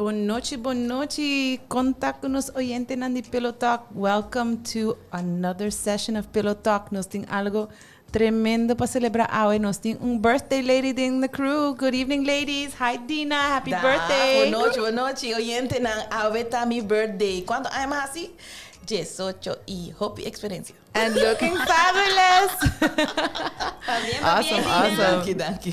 Bon nochi, bon nochi. Kon ta ku nos oyentenan di Pillow Talk? Welcome to another session of Pillow Talk. Nos tin algo tremendo pa celebra awe. Nos tin un birthday lady den the crew. Good evening, ladies. Hi, Dina. Happy Da, birthday. Bon nochi, bon nochi, oyentenan. Awe ta mi birthday. Kuantu aña mi hasi? 18 i hopi eksperensia. And looking fabulous. Pabien, pabien, Awesome, Dina. awesome. Danki, danki.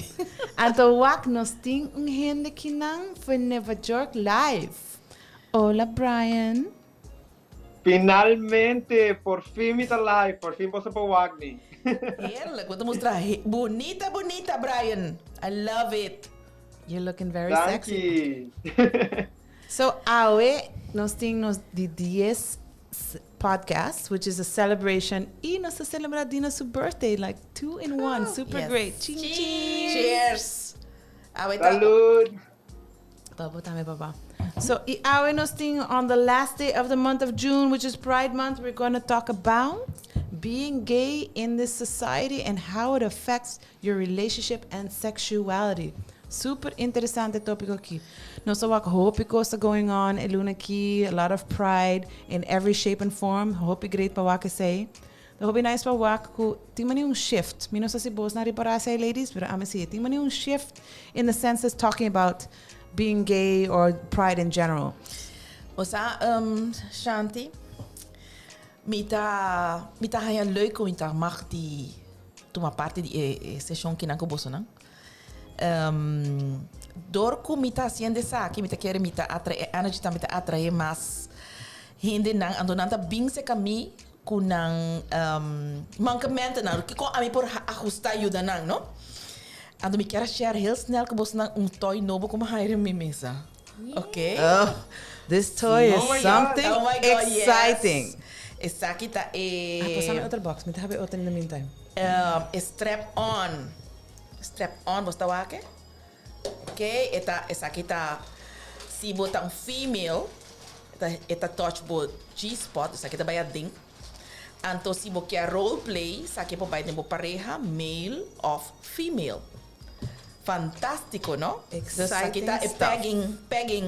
Anto wak, nos tin un hende kinan for Nueva York live. Hola, Brian. Finalmente, por fin mi ta live, por fin boso por wak mi. Heerlijk, bo ta mustra bunita, bunita, Brian. I love it. You're looking very sexy. Danki. So, awe nos tin nos di 10 podcast, which is a celebration. Y nos ta celebra Dina su birthday, like two in one. Super great. Chin, chin. Cheers. Awe ta. Salud. Babo tambe, baba. So, y awe nos tin on the last day of the month of June, which is Pride Month, we're going to talk about being gay in this society and how it affects your relationship and sexuality. Super interesante tópiko aki. Nos a wak hopi kos ta going on e luna aki, a lot of pride in every shape and form. Hopi great pa wak esei. Ta hopi nice pa wak ku tin mani un shift. Mi no sa si bosnan ripará esei, ladies, pero ami si. Tin mani un shift in the sense of talking about being gay or pride in general. Bo sa, Shanti, mi ta haña leuk ku mi ta mag di tuma parti di e seshon kinan ku bosonan. Dor ku mi ta hasiendo esaki, mi ta kere mi ta atrae energy tambe ta atrae mas hendenan, anto nan ta bin serka mi ku nan mankamentonan, kiko ami por ahusta yuda nan, no? Anto mi kier a share heel snel ku bosonan un toy nobo ku mi a haya riba mi mesa. Ok? Oh, this toy is Oh my God. something Oh my God, yes. exciting. Esaki ta e Ah, pasame otro box. Mi ta habri otro in the meantime. E strap on. Strap on, bo ta wak? Ok, e ta, esaki ta, si bo ta un female, e ta touch bo G-spot, esaki ta bai aden. Anto si bo kier role play, esaki por bai den bo pareha, male of female. Fantástiko, no? Dus esaki ta Exciting e stuff. pegging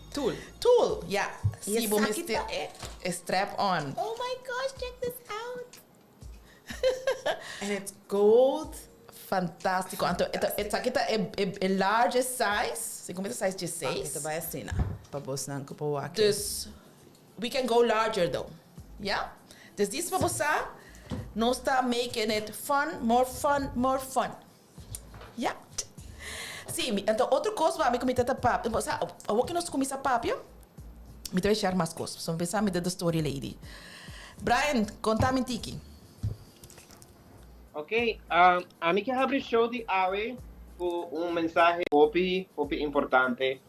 Tool. tool, ja. Y Si bo esaki mester ta e- e strap on. Oh my gosh, check this out. And it's gold. Fantástiko. Anto, esaki ta e largest size. Segun mi ta size 16. Ito bai asina. Pa bosnan ku por wak. Dus we can go larger though. Yeah? Dus dis pa bo sa, nos ta making it fun, more fun, more fun. Ja. Si, anto otro kos pa mi ku mi ta papia, bo sa, awor ku nos kuminsá papia, mi ta bai share mas kos. So mi pensa mi ta the story lady. Brian, konta mi tiki. Ok, ami ke habri show di awe ku un mensahe hopi, hopi importante.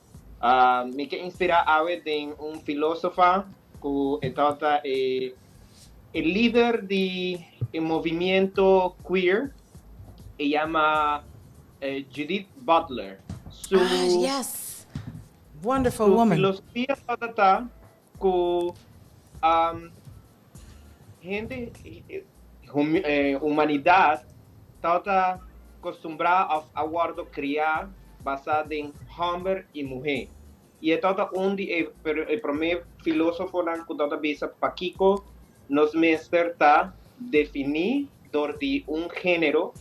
Mi ke inspirá awe den un filósofa ku e tabata e lider di e movimiento queer. E yama Judith Butler. Su Ah, yes. Wonderful su woman. filosofia tabata ku hende, humanidat tabata kostumbrá òf a wòrdu kriá basá den hòmber i muhé. I e tabata un di e promé filósofonan ku tabata bisa pakiko nos mester ta definí dor di un género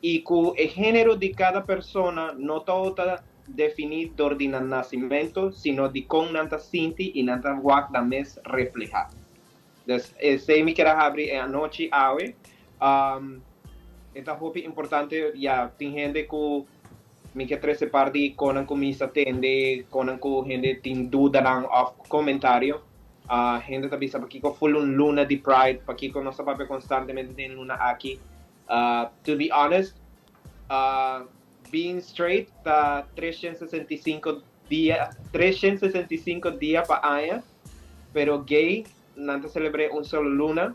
i ku e género di kada persona no tabata definí dor di nan nasimentu, sino di kon nan ta sinti i nan ta wak nan mes reflehá. Dus esei mi kier a habri e anochi awe. E ta hopi importante, ya tin hende ku mi ke trese par di konan ku mi sa tende, konan ku hende tin dudanan òf komentario. Hende ta bisa pakiko full un luna di Pride, pakiko nos ta papia konstantemente den luna aki. To be honest, being straight ta 365 dia, 365 dia pa aña, pero gay nan ta selebrá un solo luna.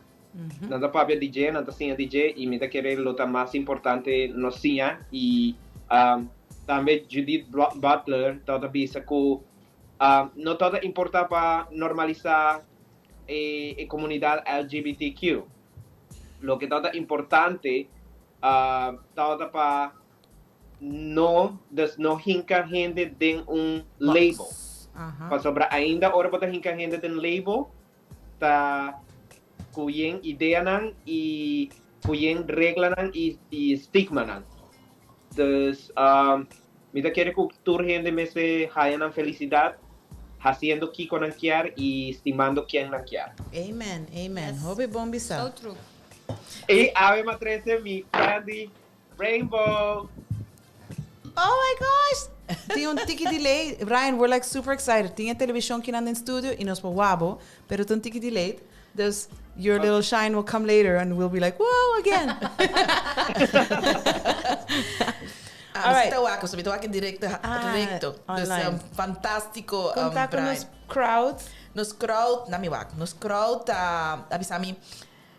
Nan ta papia di dje, nan ta siña di dje i mi ta kere lo ta mas importante nos siña i tambe Judith Butler tabata bisa ku no tabata importá pa normalisá e komunidat LGBTQ. Loke tabata importante tabata pa No, dus no hinka hende den un label. Pasobra ainda ora bo ta hinka hende den label, ta ku yen ideanan i ku yen reglanan i i stigmanan. Dus mi ta kere ku tur hende mester haya nan felisidat hasiendo kiko nan kier i stimando ken nan kier. Amen, amen. Hopi bon bisa. So true. I awe m'a trese mi candy Rainbow! Oh my gosh! Tin un tiki delay. Ryan, we're like super excited. Tin e television kinan den studio y nos por wabo, pero ta un tiki delayed. Dus your little shine will come later and we'll be like, wow, again! Ah, mi ta wak, mi ta wak directo, directo. Dus fantastico, Conta cu Brian. nos crowd. Nos crowd, na mi wak. Nos crowd ta avisa mi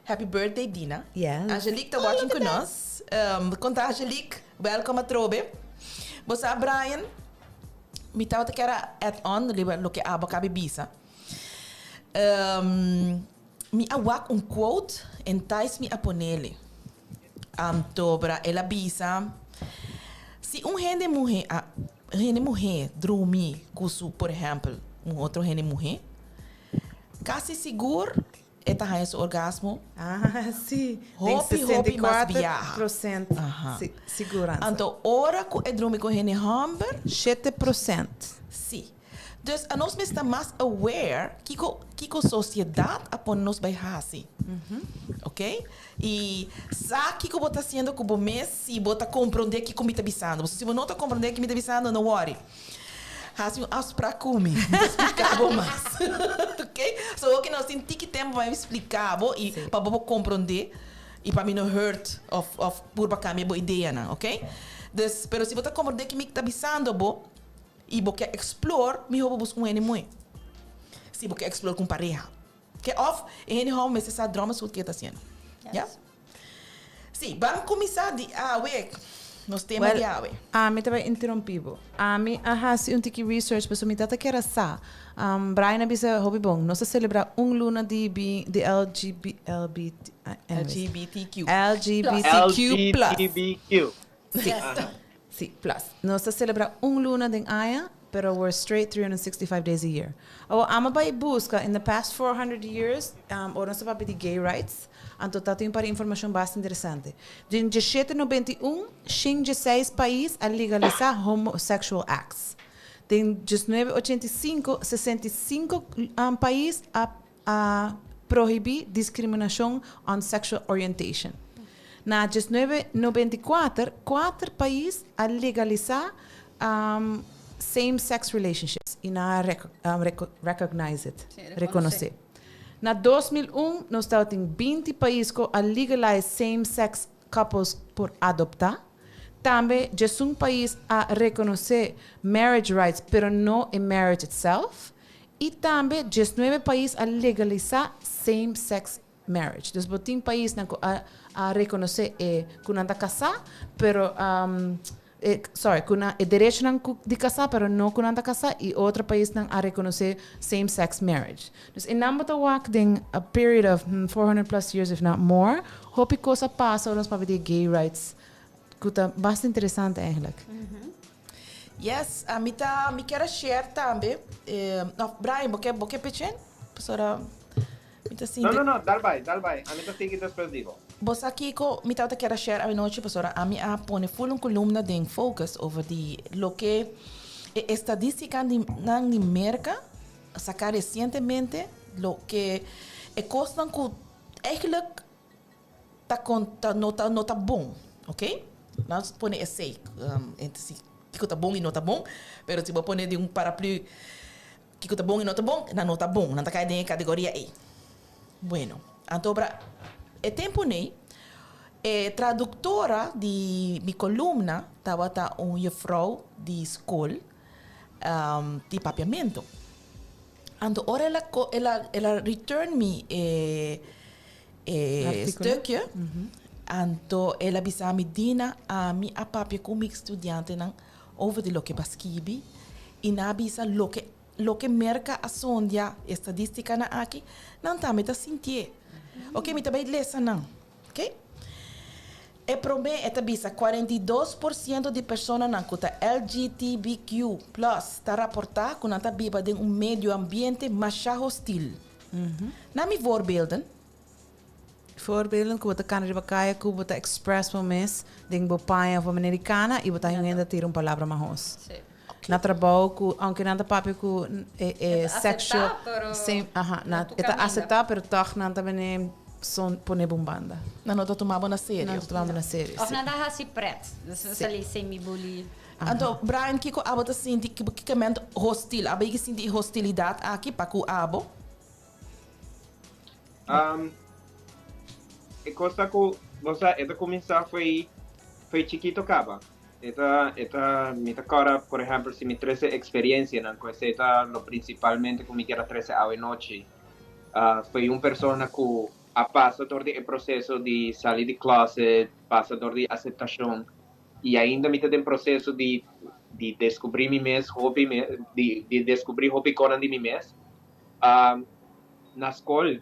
Happy birthday Dina. Yes. Angelique ta watching cu nos. Conta Angelique, welcome atrobe. Bo sa Brian, mi tabata kier a add on riba loke abo a cabi bisa. Mi a wak un quote en Thais mi a ponele. Antobra el a bisa, si un hende muhe a hende muhe drumi cu su por ehempel un otro hende muhe, casi sigur E ta haña su orgasmo. Ah, sí. Hopi, hopi mas biaha. 64% Aha. siguransa. Anto ora ku e drumi ku hende hòmber. 7%. Sí. Dus anos mester ta mas aware kiko kiko sosiedat a pone nos bai hasi. Oké? I sa kiko bo ta hasiendo ku bo mes si bo ta komprondé kiko mi ta bisando. Pasobra si bo no ta komprondé kiko mi ta bisando, no wòri. Hasi un afsprak ku mi, mi ta splika bo mas. Ok? So oki nos tin tiki tempu pa mi splika bo i pa bo por komprondé i pa mi no hurt òf òf purba kambia bo ideanan, ok? Dus, pero si bo ta komprondé ki mi ta bisando bo i bo ke explore, mihó bo buska un hende muhé. Si bo ke explore ku un pareha. Ke òf e hende hòmber mester sa dròm esut ke e ta hasiendo. Ya? Sí, ban kuminsá di awe, nos tema di awe. Well, ami ta bai interumpí bo. Ami a hasi un tiki research pasobra mi tata kier a sa. Brian a bisa hopi bon, nos a selebrá un luna di bi di LGB LBT anyways. LGBTQ. LGBTQ plus. LGBTQ. Sí. Sí, plus. Nos ta selebrá un luna den aña, pero we're straight 365 days a year. Awor, amo bai buska in the past 400 years, ora nos ta papia di gay rights, anto ta tin un par di informashon basta interesante. Den diesshete nobenta i un, shin diesseis pais a legalisá homosexual acts. Den diesnuebe ochenta i sinku, 65 pais a a prohibí diskriminashon on sexual orientation. Na 1994, kuater pais a legalisá same-sex relationships i nan a recognize it, rekonosé. Na 2001, nos tabatin 20 pais ku a legalize same-sex couples por adoptá. Tambe 11 pais a rekonosé marriage rights pero no e marriage itself. I tambe 19 pais a legalisá same sex marriage. Dus bo tin paisnan ku a a rekonosé e ku nan ta kasá, pero e sorry, ku nan e derechonan ku di kasá pero no ku nan ta kasá i otro paisnan a rekonosé same sex marriage. Dus e nan bo ta wak den a period of 400 plus years if not more, hopi kos a pasa ora nos papia di e gay rights ku ta basta interesante eigenlijk. Yes, ami ta, mi kier a share tambe. No, Brian, bo ke, bo ke pechen? Pasobra mi ta sinti. No, no, no, dal bai, dal bai. Ami ta sigui despues di bo. Bo sa kiko mi tabata kier a share awenochi pasobra ami a pone full un columna den Focus over di loke e estadistica di nan di Merca a saca recientemente loke e cosnan cu eigenlijk ta con ta no ta no ta bon ok nos pone esey si kiko ta bon y no ta bon pero si bo pone den un paraplu kiko ta bon y no ta bon nan no ta bon nan ta kai den e categoria ey bueno anto obra e tempo ney e traductora di mi columna tabata un juffrouw di school di papiamento anto ora el a el a el a return mi e E stukje. Anto el a bisa mi, Dina, ami a papia ku mi studiantenan over di loke bo a skibi i nan a bisa loke loke Merka a sondia e stadistikanan aki, nan tambe ta sintié. Oke, mi ta bai lesa nan. Oke. E promé e ta bisa 42% di personanan ku ta LGTBQ plus ta raportá ku nan ta biba den un medio ambiente masha hostil. Na mi voorbeelden. Voorbeelden ku bo ta kana riba kaya ku bo ta express bo mes den bo paña of bo manera di kana i bo ta haña un hende ta tira un palabra mahos. Na trabou ku aunke nan ta papia ku e E ta sexual aseptá, pero same aha na na tu e ta kaminda. aseptá pero tòg nan ta bini son pone bo un banda. Nan no ta tuma bo na serio. Nan no ta tuma bo na serio, Of si. nan ta hasi pret. Dus Si. sali semi bully. Anto Brian kiko abo ta sinti kikament hostil? Abo yigi sinti e hostilidat aki pa ku abo? E kos ta ku bo sa e ta kuminsá fo'i fo'i chikito kaba. E ta e ta mi ta kòrda por ehèmpel si mi trese eksperensianan ku esei ta lo prinsipalmente ku mi kier a trese awe nochi. Fo'i un persona ku a pasa dor di e proseso di sali di closet, pasa dor di aseptashon i ainda mi ta den proseso di di deskubrí mi mes hopi di di deskubrí hopi konan di mi mes. Na skol,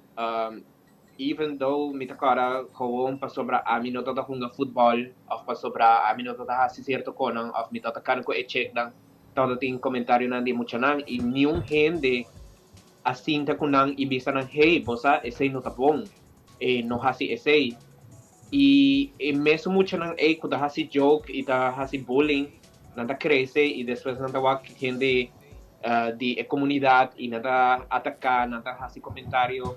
even though mi ta kòrda gewoon pasobra ami no tabata hunga futbòl òf pasobra ami no tabata hasi sierto konan òf mi tabata kana ku e cheknan, tabata tin komentarionan di e muchanan i niun hende a sinta ku nan i bisa nan, hey, bo sa esei no ta bon, e no hasi esei. I e mesun muchanan ei ku ta hasi joke i ta hasi bullying, nan ta krese i despues nan ta wak hende di e komunidat i nan ta ataká, nan ta hasi komentario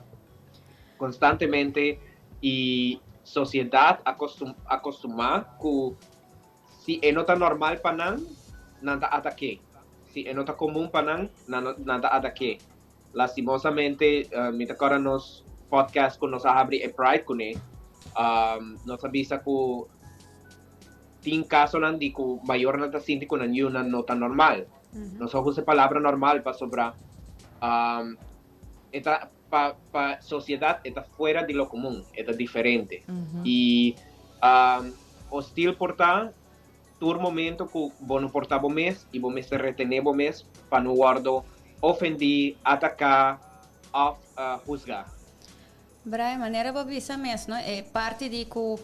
konstantemente i sosiedat a akostumá ku si e no ta normal pa nan, nan ta atak'é. Si e no ta komun pa nan, nan ta atak'é. Lastimosamente mi ta kòrda nos podcast ku nos a habri e Pride kuné, nos a bisa ku tin kasonan di ku mayornan ta sinti ku nan yunan no ta normal. Nos a usa e palabra normal pasobra e ta pa pa sosiedat e ta fuera di lo komun, e ta diferente. I hostil por ta tur momento ku bo no por ta bo mes i bo mester retené bo mes pa no wòrdu ofendí, ataká òf husgá. Brian, manera bo bisa mes, no, e parti di ku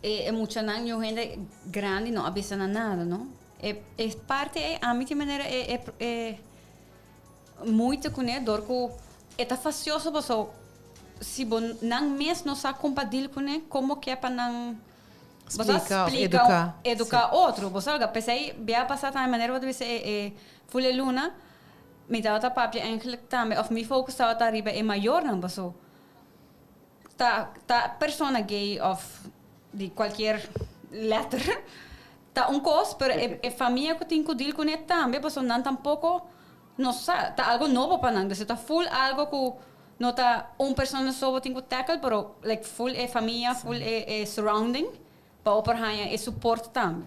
e muchanan yu hende grandi no a bisa nan nada, no. E e parti ei ami tin manera e e e moeite kuné dor ku e ta fasioso paso si bo nan mes no sa kon pa deal kuné komo ke pa nan bo sa Splika of splika eduká. eduká otro. Bo sa p'esei bia pasá tambe manera bo ta bisa e e Fule Luna Mi tabata papia eigenlijk tambe of mi focus tabata riba e mayornan paso ta ta persona gay of di cualkier letter ta un cos pero e e famia cu tin cu deal cune tambe paso nan tampoco no sa ta algo nobo pa nan dus e ta full algo cu no ta un persona so bo tin cu tackle pero like full e famia full e e surrounding Pa bo por haña e support tambe.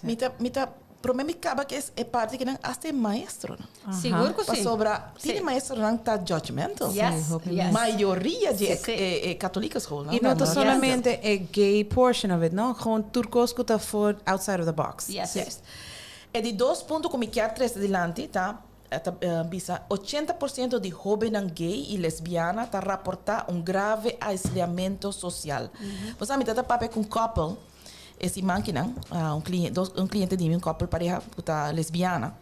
Mi ta, mi ta, promé mi kaba ku e parti kinan hasta e maestronan. Sigur ku si. Pasobra tin e maestronan ta judgmental. Yes, yes. Mayoria di e katolike skolnan. I no ta solamente e gay portion of it, no? Gewoon tur kos ku ta for outside of the box. Yes. Yes. E di dos punto ku mi kier trese dilanti ta E ta bisa, 80% di hóbennan gay i lesbiana ta raportá un grave aisliamentu sosial. Bo sa, mi ta ta papia ku un kòpel e siman kinan, un kliente, dos, un kliente di mi, un kòpel pareha ku ta lesbiana.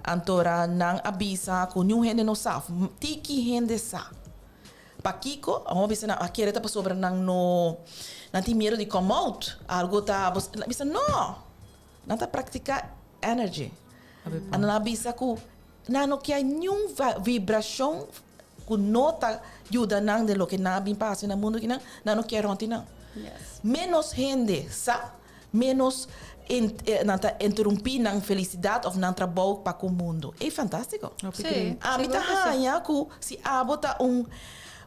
Antora nan a bisa ku niun hende no sa, tiki hende sa. Pakiko? Awor a bisa nan, a kere ta pasobra nan no, nan tin miedu di come out, algu ta, bo sa, bisa no! Nan ta praktiká energy. Nan a bisa ku nan no kier niun vibrashon ku no ta yuda nan den loke nan a bin pasa na mundu kinan, nan no kier rònt di nan. Ménos hende sa, ménos nan ta interumpí nan felisidat òf nan trabou pa ku mundu. Ei fantástiko. Ami ta haña ku si abo ta un,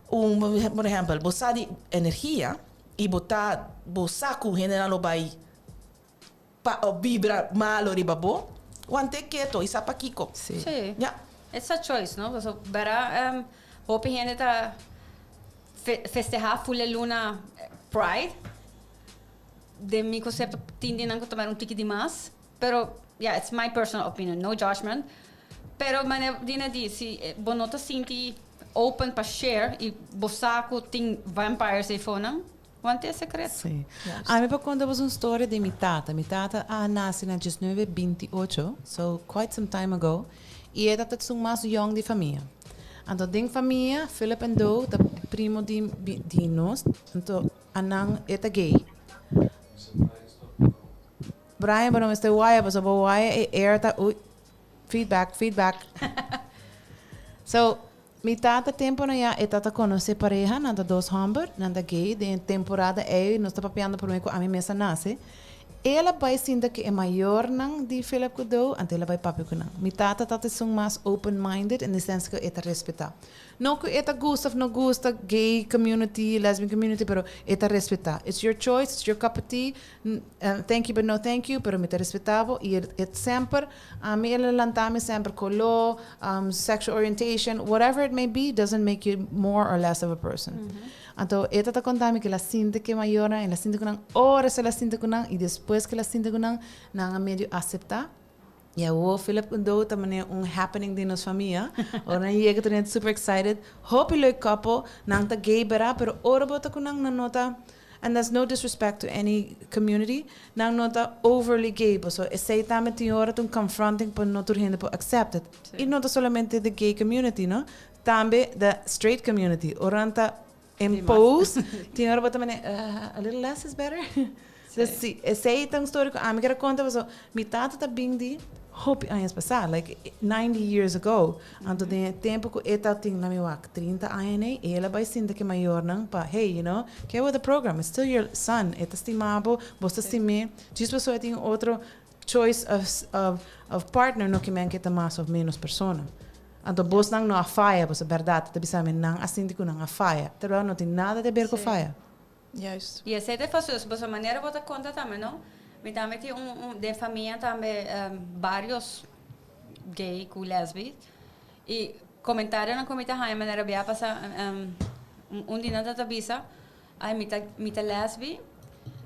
un por ehèmpel, bo sa di energia i bo ta bo sa ku hendenan lo bai Pa o vibra malo riba bo, want'é keto i sa pakiko. Sí. Ya. It's a choice, no? Paso bera hopi hende ta festehá fule luna Pride. Den mi konsepto tin di nan ku ta mara un tiki di mas. Pero ya, it's my personal opinion, no judgment. Pero manera Dina di, si bo no ta sinti open pa share i bo sa ku tin vampires eifonan. Want e sekreto. Si. Ami por konta bos un storia di mi tata. Mi tata a nase na 1928, so quite some time ago. I e tata esun mas yong di famia. Anto den famia, Philip en Do ta primo di nos. Anto anan e ta gay. Brian, bo no mester waya, pasobra bo waya e air ta, uy, feedback, feedback. So, mi tata temponan ya e tata conoce pareha, nan ta dos homber, nan ta gay, den e temporada ey nos ta papiando prome cu ami mes a nace. El a bay sinta cu e mayornan di Philip cu Doe, anto el a bay papia cu nan. Mi tata ta esun mas open minded in the sense cu e ta respeta. No cu e ta gusta of no gusta gay community, lesbian community, pero e ta respeta. It's your choice, it's your cup of tea, thank you but no thank you, pero mi ta respeta bo y e semper, ami el a lanta mi semper color, sexual orientation, whatever it may be, doesn't make you more or less of a person. Anto e ta ta conta mi cu el a sinti cu e mayornan, el a sinti cu nan ora el a sinti cu nan y despues cu el a sinti cu nan, nan a medio acepta. Y awor Philip cu Doe ta manera un happening den nos famia. Ora nan yega ta net super excited. Hopi leuk couple. Nan ta gay bera, pero ora bo ta cu nan, nan no ta, and that's no disrespect to any community, nan no ta overly gay. Pasobra esey tambe tin ora ta un confronting pa no tur hende por accept it. Y no ta solamente the gay community, no. Tambe the straight community. Ora nan ta impose, tin ora bo ta manera, a little less is better. Dus si, esey ta un story cu ami kier a conta pasobra mi tata ta bin di hopi añas pasa, like 90 years ago. Anto den e tempo cu e tabatin, laat mi wak, 30 aña ney, el a bay sinta cu e mayornan pa, hey, get with the program, it's still your son, e ta stima bo, bo ta stim'é, djis pasobra e tin otro choice of partner no kimen cu e ta mas of menos persona. Anto bosnan no a faya, pasobra berdad, ta bisa mi nan a sinti cu nan a faya, terwijl no tin nada di haber cu faya. Juist. Y esey ta e fastioso, pasobra manera bo ta conta tambe, no? Mi tambe tin un, den famia tambe varios gay cu lesbi y comentarionan cu mi ta haya manera bia pasa un di nan ta ta bisa, ay mi ta mi ta lesbi,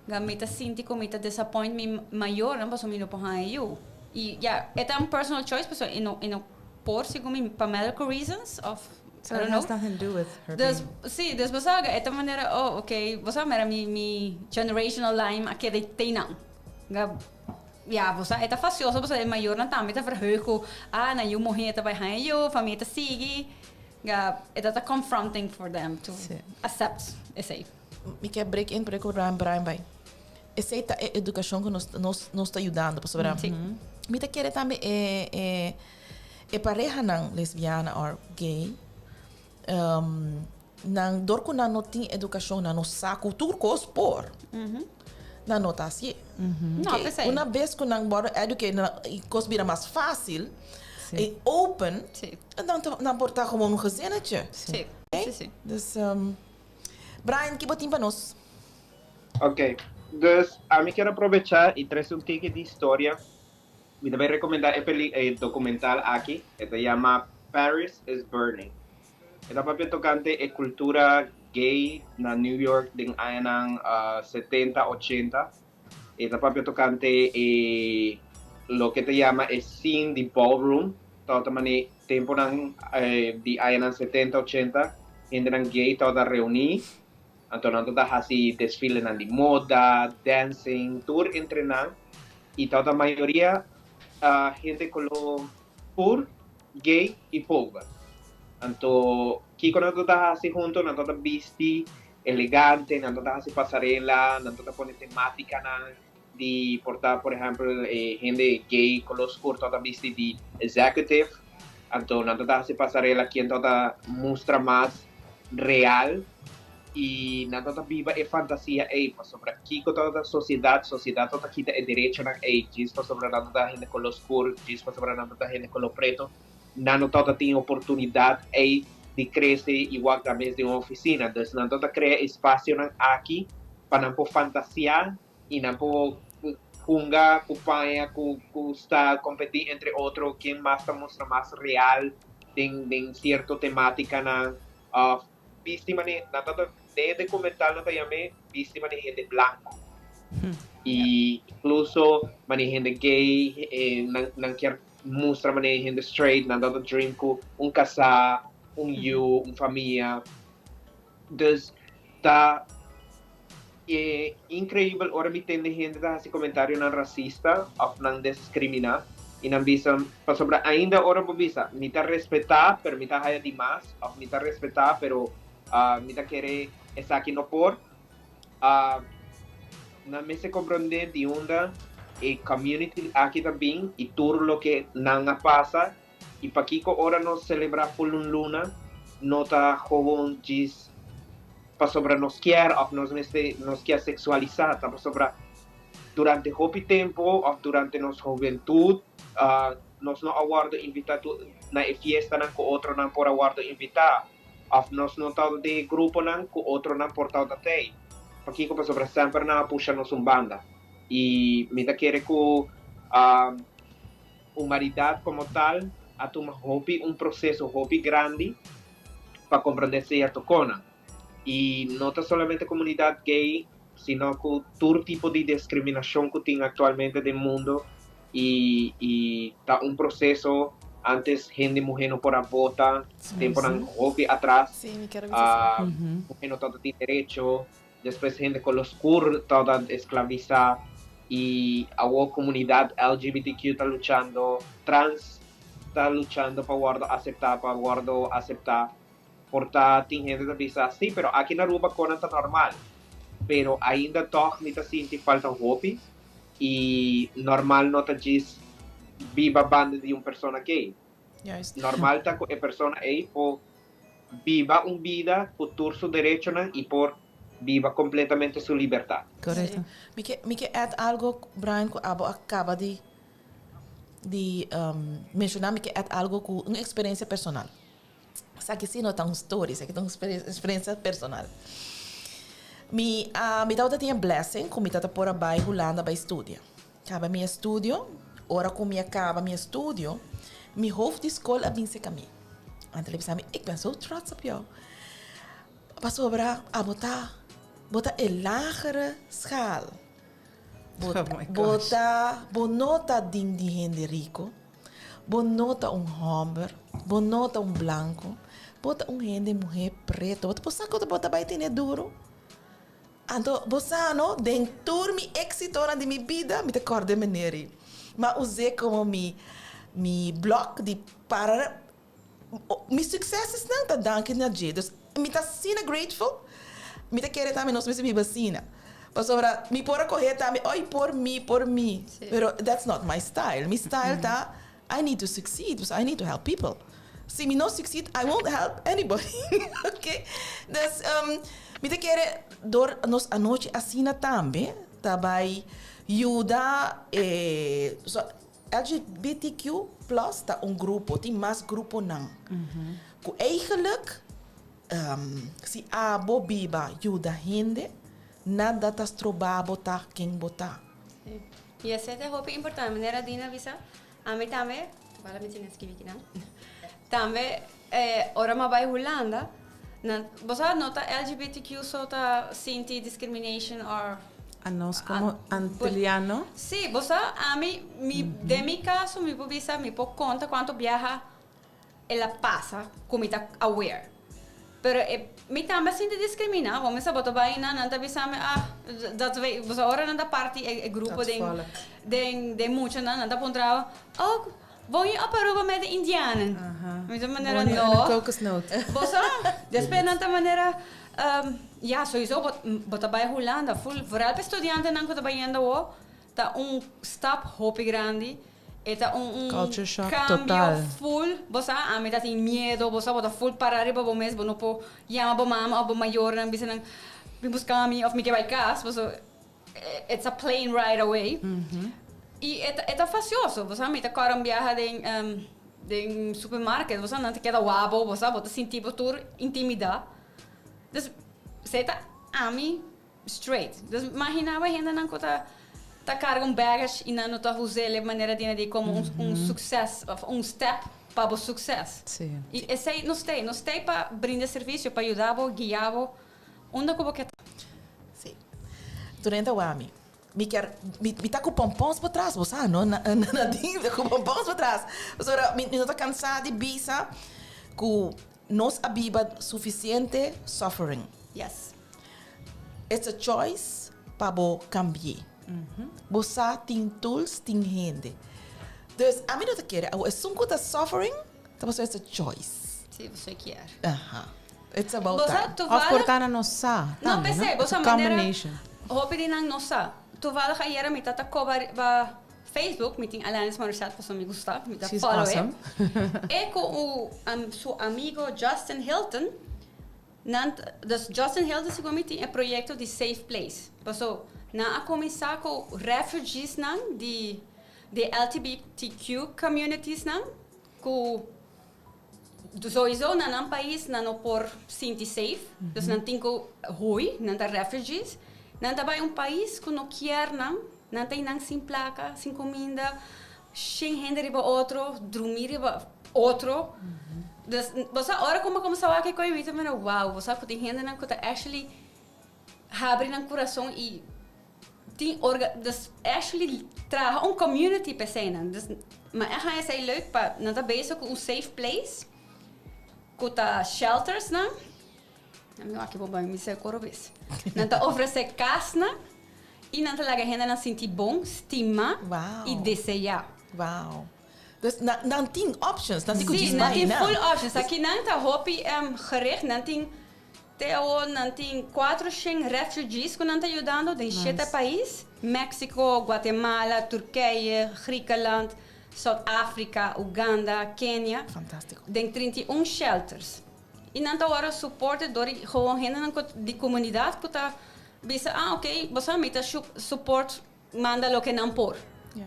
ga mi ta sinti cu mi ta disappoint mi mayornan pasobra mi no por haya yu. Y ya, e ta un personal choice pasobra e no e no por segun mi pa medical reasons of So I it don't has know. nothing to do with her Dus, being. sí, dus bo sa, e ta manera, oh, ok, bo sa mira mi generational line a keda tei nan. Nga, ya, bo sa, e ta fastioso pasobra e mayornan tambe ta verheug ku, ah, nan yu muhé ta bai haña yu, famia ta sigui. Nga, e ta ta confronting for them to Sí. accept esei. Mi ke break in promé ku Brian, Brian bai. Esei ta e edukashon ku nos, nos, nos ta yudando pasobra Sí. mi ta kere tambe e, e, E parehanan lesbiana or gay, nan dor ku nan no tin edukashon, nan no sa ku tur kos por, nan no ta hasié. No, p'esei. Una bes ku nan wòrdu educated, nan e kos bira mas fásil i open, nan ta nan por ta komo un gezinnetje. Sí, sí, sí. Dus, Brian, ki bo tin pa nos? Ok, dus ami kier aprovechá i trese un tiki di historia. Mi ta bay recomenda e peli e documental aki, e ta yama Paris is Burning. E ta papia tocante e cultura gay na New York den añanan 70, 80. E ta papia tocante e loke ta yama e scene di ballroom, tabata mane temponan di añanan 70, 80, hendenan gay tabata reuni, anto nan tabata haci desfilenan di moda, dancing, tur entre nan. Y tabata mayoria hende color pur, gay y pober. Anto kico nan tabata haci hunto? Nan tabata bisti elegante, nan tabata haci pasarela, nan tabata pone tematicanan di por ta, por ehempel, e hende gay color scur tabata bisti di executive. Anto nan tabata haci pasarela ken tabata mustra mas real. I nan tabata biba e fantasia ei, pasobra kiko tabata sosiedat? Sosiedat tabata kita e derechonan ei djis pasobra nan tabata hende koló skur, djis pasobra nan tabata hende koló preto. Nan no tabata tin e oportunidat ei di krese i wak nan mes den un ofisina. Dus nan tabata krea e spasionan aki pa nan por fantasiá i nan por hunga ku paña, ku sta kompetí entre otro ken mas ta mustra mas real den sierto tematikanan òf Bisti mane nan ta den e documental nan ta yam'é bisti mane hende blanco. Y incluso mane hende gay nan nan kier mustra mane hende straight nan ta dream cu un casá, un yu, un famia. Dus ta. Increibel ora mi tende hende ta hasi comentarionan racista of nan discrimina y nan bisa pasobra ainda ora bo bisa mi ta respeta pero mi ta haya di mas of mi ta respeta pero mi ta kere esaki no por nan mester comprende di unda e community aki ta bin y tur loke nan a pasa y pakico ora nos celebra full un luna no ta gewoon djis pasobra nos kier of nos mester nos kier sexualisa ta pasobra durante hopi tempo of durante nos hobentud nos no a wordo invita na e fiestanan cu otronan por a wordo invita of nos no ta den e gruponan cu otronan por ta tey pakico pasobra semper nan a pusha nos un banda y mi ta kere cu Humanidad como tal a tuma hopi un proceso hopi grandi pa comprende cierto conan. Y no ta solamente comunidad gay, sino cu tur tipo di discriminacion cu tin actualmente den mundo y y ta un proceso, antes hende muhe no por a vota, temponan hopi atras, muhe no tabata tin derecho, Despues hende color scur tabata esclavisa y awor comunidad LGBTQ ta luchando, trans ta luchando pa wordo acepta, pa wordo acepta. Por ta tin hende ta bisa, si, pero aki na Aruba conan ta normal. Pero ainda toch mi ta sinti falta hopi y normal no ta djis biba banda di un persona gay. Normal ta cu e persona ey por biba un bida cu tur su derechonan y por biba completamente su libertad. Correcto. Mi ke mi ke add algo Brian cu abo a caba di di menciona mi ke add algo cu un experiencia personal. Esaki si no ta un story esaki ta un experiencia personal. Mi a mi tabata tin e blessing cu mi tata por a bay Hulanda bay studia. Caba mi estudio, ora cu mi a caba mi estudio, mi hoofd di school a bin seca mi. Anto el a bisa mi, ik ben zo trots op jou. Pasobra abo ta, bo ta e lagere schaal. Bo, Oh my bo gosh. ta, bo no ta ding di hende rico, bo no ta un homber, bo no ta un blanco, bo ta un hende muhe preto. Bo ta por sa cu bo ta bay tene duro? Anto bo sa no, den tur mi éksitonan di mi bida mi ta kòrda e meneer ei. Mi a us'é komo mi mi blòk di para mi suksesnan ta danki na dje. Dus mi ta asina grateful. Mi ta kere tambe nos mester biba asina. Pasobra mi por a kohe tambe, oy por mi, por mi. Pero that's not my style. Mi style ta I need to succeed, pasobra I need to help people. Si mi no succeed, I won't help anybody. Ok? Dus, mi ta kere door nos anochi asina tambe ta bai yuda e, so LGBTQ plus ta un grupo, tin mas gruponan ku eigenlijk si abo biba yuda hende, nada ta stroba bo ta ken bo ta. Sí. Y esei ta hopi importante, manera Dina a bisa, ami tambe, total mi tin skibi kinan, tambe ora mi a bai Hulanda, nan, bo sa no ta LGBTQ so ta sinti discrimination or. A nos como Antiliano. Sí, bo sa ami, mi, den mi caso mi por bisa, mi por conta cuanto biaha El a pasa cu mi ta aware. Pero e mi tambe a sinti discrimina. Bo mester bo ta bay nan, nan ta bisa mi, ah, dat we, bo sa ora nan ta parti e e grupo Dat den volk. den den muchanan, nan ta puntra bo, oh, woon je op Aruba met de indianen? Aha. Mi ta manera, Woon je in no. de kokosnoot? Bo sa, despues nan ta manera, ya, sowieso bo bo ta bay Hulanda, ful, vooral pa e studiantenan cu ta bayendo awo, ta un stap hopi grandi. E ta un un Culture shock cambio total. full. Bo sa, ami ta tin miedo, bo sa bo ta full para riba bo mes, bo no por yama bo mama of bo mayornan bisa nan bin busca mi of mi ke bai cas, paso it's a plane ride away. Y e ta e ta facioso, bo sa, mi ta cora un biaha den den supermarket, bo sa, nan ta keda wak bo, bo sa, bo ta sinti bo tur intimida. Dus, esey ta ami. Straight. Dus imagina bo hendenan ku ta ta karga un baggage i nan no ta us'é e manera di di komo un un sukses òf un step pa bo sukses. Sí. I esei nos t'ei. Nos t'ei pa brinda servisio, pa yuda bo, guia bo unda ku bo ke ta. Sí. Durante awor mi mi kier mi mi ta ku pompons por tras, bo sa no? Na Nadine mi ta ku pompons por tras. Pasobra mi mi no ta kansa di bisa ku nos a biba sufisiente suffering. Yes. It's a choice pa bo cambi'é. Bo sa tin tools, tin hende. Dus ami no ta kere awo esun cu ta suffering ta pasobra it's a choice. Si, bo kier. Aha. It's about Bo sa time. Of toevallig por ta nan no sa No, tambe, no? p'esei, bo It's a sa manera combination. hopi di nan no sa. Toevallig ayera mi tata koba riba Facebook, mi tin Alanis Morissette pasobra mi gusta, mi ta She's follow e. awesome. E cu u su amigo Justin Hilton, Nan ta, dus Justin Hilton segun mi tin e proyecto di Safe Place. Paso nan a cuminsa cu refugeesnan di di LTBTQ communitiesnan cu sowieso na nan pais nan no por sinti safe, dus nan tin cu huy, nan ta refugees. Nan ta bay un pais cu no kier nan, nan ta eynan sin placa, sin cuminda, Shen hende riba otro, drumi riba otro. Dus, bo sa, ora ku mi a kuminsá wak e koe, mi ta mira, wow, bo sa ku tin hendenan ku ta actually habri nan kurason i tin orga, dus actually traha un community pa eseinan. Dus, mi a haña esei leuk pa nan ta bezig ku un safe place, ku ta sheltersnan. Mi wak bo bai mi sa koro bes. Nan ta ofresé kasnan i nan ta laga hendenan sinti bon, stimá Wow. i deseá. Wow. Dus nan, nan tin options, nan tin ku Sí, djis nan bai tin nan. full options. Aki nan ta hopi gericht, nan tin te awor nan tin 400 refugees ku nan ta yudando den shete Nice. pais, Mexico, Guatemala, Turkije, Griekenland, South Africa, Uganda, Kenia. Fantástiko. Den 31 shelters. I nan ta wòrdu supported dor di gewoon hendenan ku di komunidat ku ta bisa, ah oké, bo sa mi ta support manda loke nan por.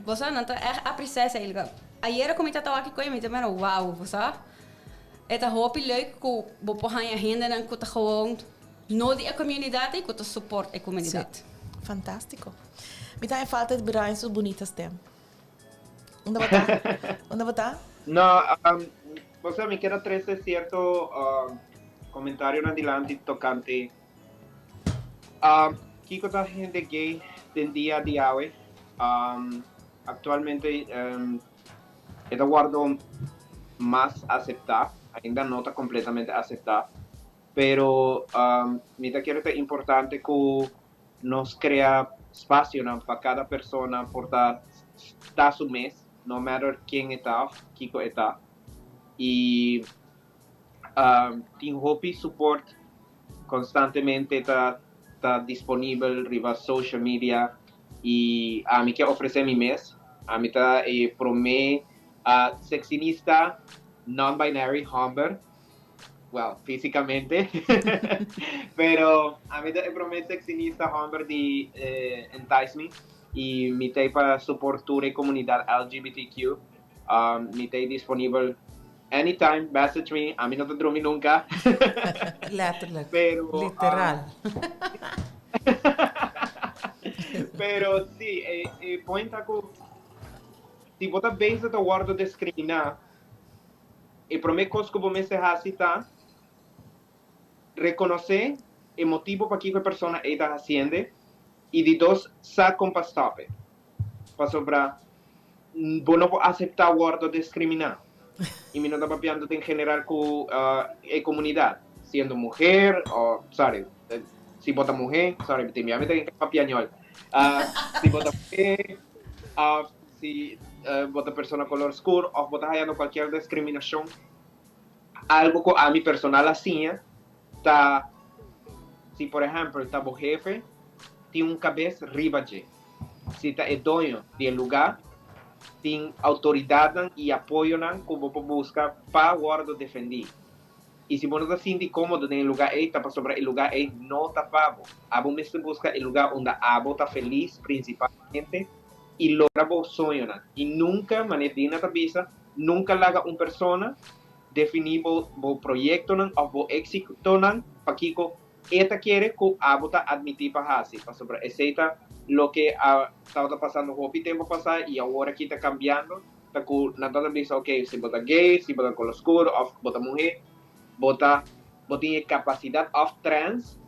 Bo sa, nan ta ègt apresiá esei lugar. Ayera ku mi ta tawaki ku e mi ta mira wow, bo sa. E ta hopi leuk ku bo por haña hendenan ku ta gewoon no di e komunidat ei ku ta support e komunidat. Sí. Fantástiko. Mi ta haña falta di Brian su bunita stem. Unda bo ta? Unda bo ta? No, o sea, mi kier a trece cierto comentarionan dilanti tocante kico ta hende gay den dia di awe. Actualmente e ta wordo mas acepta, ainda no ta completamente acepta, pero mi ta kere ta importante cu Nos crea spacionan pa cada persona por ta ta su mes, no matter ken e ta of kico e ta. Y tin hopi support constantemente ta ta disponibel riba social media y ami ke ofrece mi mes. Ami ta e prome sexinista non-binary homber. Well, físicamente. Pero ami ta e prome sexinista homber di Entice Me y mi ta pa support tur e comunidad LGBTQ. Mi ta disponibel anytime, message me, ami no ta drumi nunca. Letterlijk. Pero, Literal. Pero si, e point ta cu si bo ta bezig ta wordo discrimina, E promé kos ku bo mester hasi ta rekonosé e motibu pakiko e persona ei ta hasiende i di dos sa kon pa stòp e. Pasobra bo no por aseptá wòrdu diskriminá. I mi no ta papiando den general ku e komunidat, siendo muher o sorry, si bo ta muhé, sorry mi tin mi ta papiañol, si bo ta muhé òf Si bo ta persona color scur of bo ta hayando cualkier discriminacion, algo cu ami personal a siña ta si por ehempel ta bo hefe tin un cabes riba dje, si ta e doño di e lugar tin autoridadnan y apoyonan cu bo por busca pa wordo defendi. Y si bo no ta sinti comodo den e lugar ey ta pasobra e lugar ey no ta pa bo. Abo mester busca e lugar unda abo ta feliz principalmente y logra bo soñonan. Y nunca, manera Dina ta bisa, nunca laga un persona defini bo bo proyectonan of bo exitonan pakico e ta kere cu abo ta admiti pa haci. Pasobra esey ta loke a tabata pasando hopi tempo pasa y awor aki ta cambiando, ta cu nan ta bisa ok si bo ta gay, si bo ta color scur of bo ta muhe, bo ta bo tin e capacidad of trans,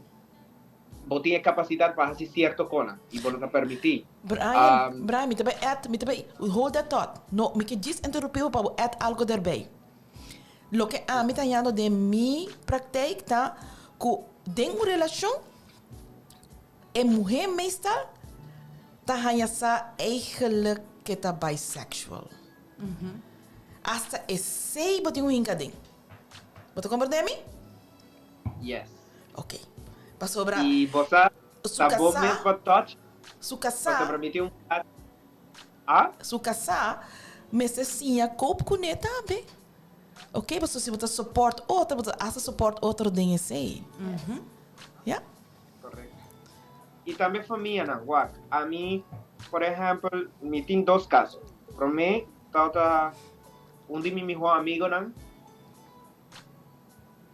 Bo tin e kapasidat pa hasi sierto konan i bo no ta permití. Brian, Brian, mi ta bai add, mi ta bai, hold that thought. No, mi ke djis interrumpí bo pa bo add algo derbij. Loke ami ta hañando den mi praktijk ta ku den un relashon. E muhé meestal ta haña sa eigenlijk ke ta bisexual. Hasta esei bo tin un hinka den. Bo ta komprendé mi? Yes. Ok. Pasobra I bo sa, su ta bo kasá, mes bo touch, su kasá, pasobra mi tin un Ah? Su kasá mester siña koop kuné tambe. Ok, pasobra si bo ta support otro, bo ta hasta support otro den esei. Ya. Correcto. Y tambe famianan, wak, ami, por ehempel, mi tin dos caso. Prome tabata un di mi miho amigonan,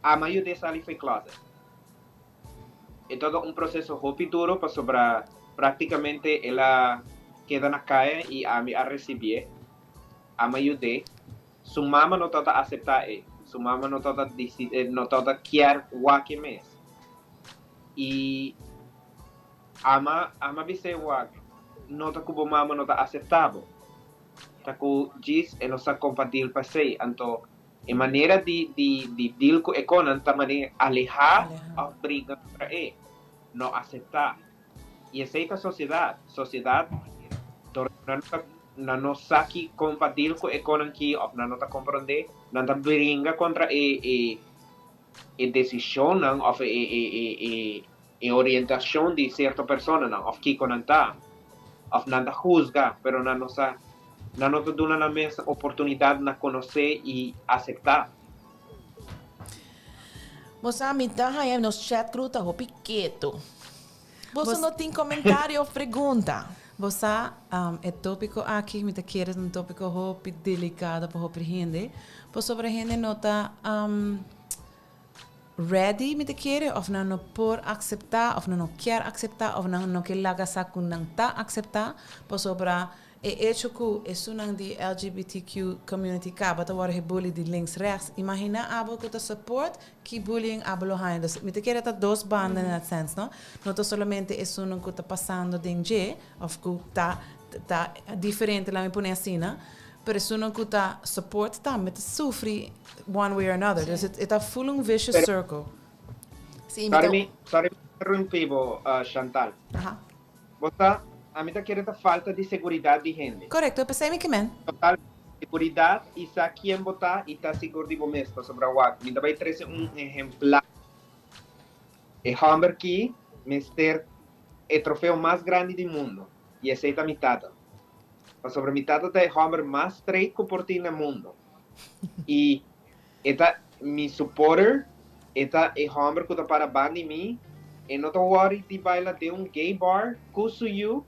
ami a yud'é sali fo'i closet. E tabata un proceso hopi duro pasobra practicamente el a keda na caya y ami a recibié, ami a yud'é. Su mama no tabata acepta e, su mama no tabata no tabata kier wak e mes. Y ama ama bis'é wak, no ta cu bo mama no ta acepta bo, ta cu djis e no sa con pa deal pa esey. Anto e manera di di di deal cu e conan ta manera aleha of bringa contra e, no acepta. Y esey ta sociedad. Sociedad dor nan ta nan no sa ki con pa deal cu e conan ki of nan no ta comprende, nan ta bringa contra e e e decisionnan of e e e e e orientacion di cierto personanan of kico nan ta. Of nan ta huzga pero nan no sa nan no ta duna nan mes oportunidad na conoce y acepta. Bo sa mi ta haña nos chat crew ta hopi ketu. Boso no tin comentario of pregunta? Bo sa, e topico aki mi ta kere ta un topico hopi delicado pa hopi hende, pasobra hende no ta ready mi ta kere of nan no por acepta of nan no kier acepta of nan no ke laga sa cu nan ta acepta pasobra E echo ku esunnan di LGBTQ community kaba ta wòrdu gebully di links rechts, imaginá abo ku ta support ki bullying abo lo haña. Dus mi ta kere ta dos banda in that sense, no? No ta solamente esunnan ku ta pasando den dje òf ku ta ta diferente, laat mi pone asina, pero esunnan ku ta support tambe ta sufri one way or another. Dus e ta full un vicious circle. Sí, mi ta. Sorry mi, sorry mi interrumpí bo, Chantal. Aha. Bo sa, ami ta kere ta falta di seguridat di hende. Korekto, p'esei mi ke men. Total seguridat i sa kien bo ta i ta sigur di bo mes. Pasobra wak, mi ta bai trese un ehemplar. E hòmber ki mester e trofeo mas grandi di mundo i esei ta mi tata. Pasobra mi tata ta e hòmber mas straight ku por tin na mundo. I E ta mi supporter, e ta e homber cu ta para banda di mi, e no ta worry di baila den un gay bar cu su yu,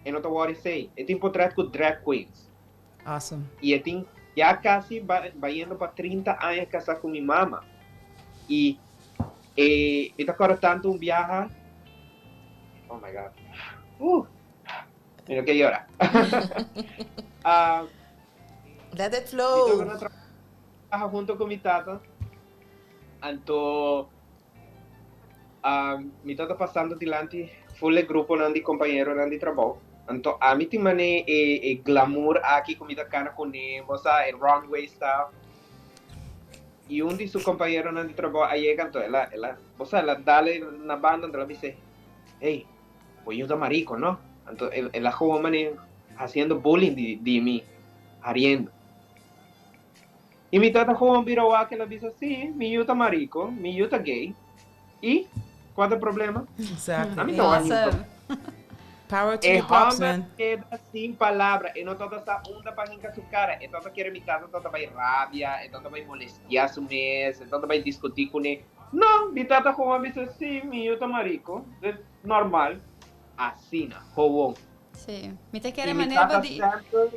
e no ta worry esey. E tin potret cu drag queens. Awesome. Y e tin ya casi bayendo pa 30 aña casa cu mi mama. Y e mi ta corda tanto un biaha, oh my God, uh, mi no ke yora. Let it Mi flow. toca na trabaja hunto cu mi tata. Anto um, mi tata pasando dilanti full e gruponan di compañeronan di trabou. Anto ami tin mane e, e glamour aki cu mi ta cana cune, bo sa, e runway style. Y un di su compañeronan di trabou a yega, anto el a, el a, bo sa, el a dale na banda, anto el a bis'é, Hey, Bo yuda marico, no? Anto el, el a gewoon mane haciendo bullying di, di mi, hariendo. Y mi tata gewoon bira wak, el a bisa, sí, mi yu ta marico, mi yu ta gay. Y? Cua ta e problema? Exactly. Ami no wak niun Awesome. problema. Power to E your pops, homber man. keda sin palabra, e no tabata sa unda pa hinca su cara, e tabata kere mi tata tabata bay rabia, e tabata bay molestia su mes, e tabata bay discuti cune. No, mi tata gewoon a bisa, sí, mi yu ta marico. Normal, asina, gewoon. Sí. Mi ta kere Y mi manera bo tata di semper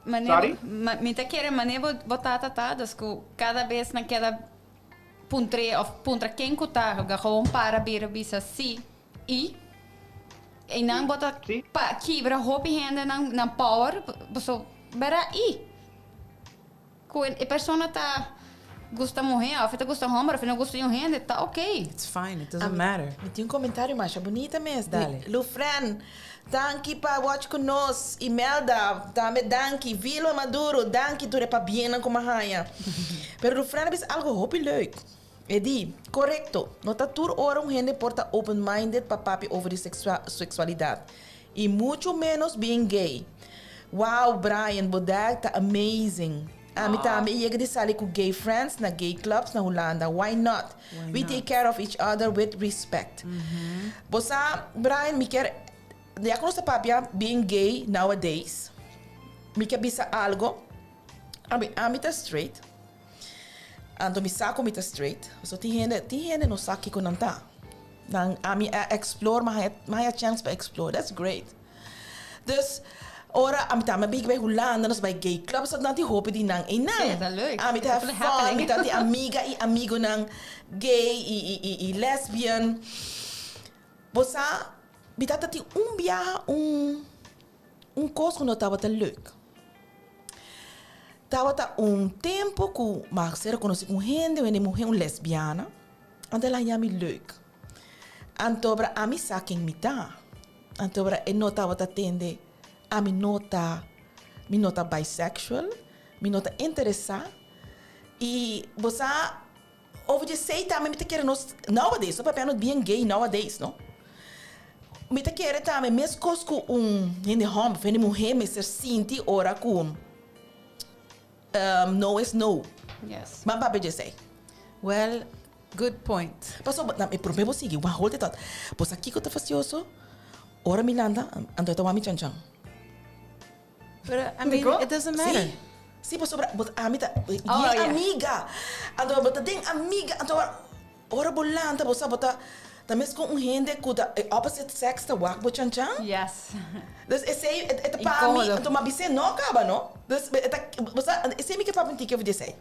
manera Sorry? ma, mi ta kere manera bo bo tata ta, dus ku kada bes nan keda puntr'é of puntra ken ku ta, ga gewoon para bira bisa sí i i nan bo ta Sí. pa kibra hopi hende nan nan power paso bera i. Ku e persona ta gusta muhé òf e ta gusta hòmber òf e no gusta niun hende, ta ok. It's fine, it doesn't matter. Mi tin un komentario masha bunita mes. Dale. Lufren, danki pa watch ku nos. Imelda, tambe danki. Vilma Maduro, danki tur e pabiennan ku mi a haña. Pero Lufren a bisa algu hopi leuk. E di, Korekto, no ta tur ora un hende por ta open-minded pa papia over di seksualidat, i muchu ménos being gay. Wow Brian, bo dad ta amazing. Ami tambe e yega di sali ku gay friends na gay clubs na Hulanda. Why not? We take care of each other with respect. Bo sa, Brian, mi kier, ya ku nos ta papia being gay nowadays, mi kier bisa algo. Ami, ami ta straight. Anto mi sa ku mi ta straight. So tin hende, tin hende no sa kiko nan ta. Nan, ami a explore, mi a haya, mi a haya chance pa explore. That's great. Dus, ora ami ta, mi a big bai Hulanda, nos bai gay clubs, nan tin hopi di nan einan. Sí, ta leuk. Ami ta have fun, mi ta tin amiga i amigonan gay i, i, i, i lesbian. Bo sa, mi tabata tin un biaha un, un kos ku no tabata leuk. Tabata un tempu ku mi a ser konosí ku un hende, un hende muhé, un lesbiana. Anto el a haña mi leuk. Anto ora ami sa ken mi ta. Anto ora e no tabata tende, ami no ta, mi no ta bisexual, mi no ta interesá. I bo sa, over di esei tambe mi ta kere nos, nowadays, no papia nos bien gay nowadays, no. Mi ta kere tambe meskos ku un hende hòmber of hende muhé mester sinti ora ku no is no. Yes. Ban papia di esei. Well, good point. Pasobra, na, e promé bo sigui, wak hold e thought. Bo sa kiko ta fastioso? Ora mi lanta, anto e ta wak mi chanchan. Pero, I mean, it doesn't matter. Si, si pasobra bo ami ta oh, yeah. amiga. Anto bo ta den amiga, anto ora bo lanta bo sa bo ta ta mes con un hende cu ta e opposite sex ta wak bo chanchan. Yes. Dus esey e ta pa mi, anto ma bis'é no caba no. Dus e ta bo sa esey mi ke papia un tiki over di esey.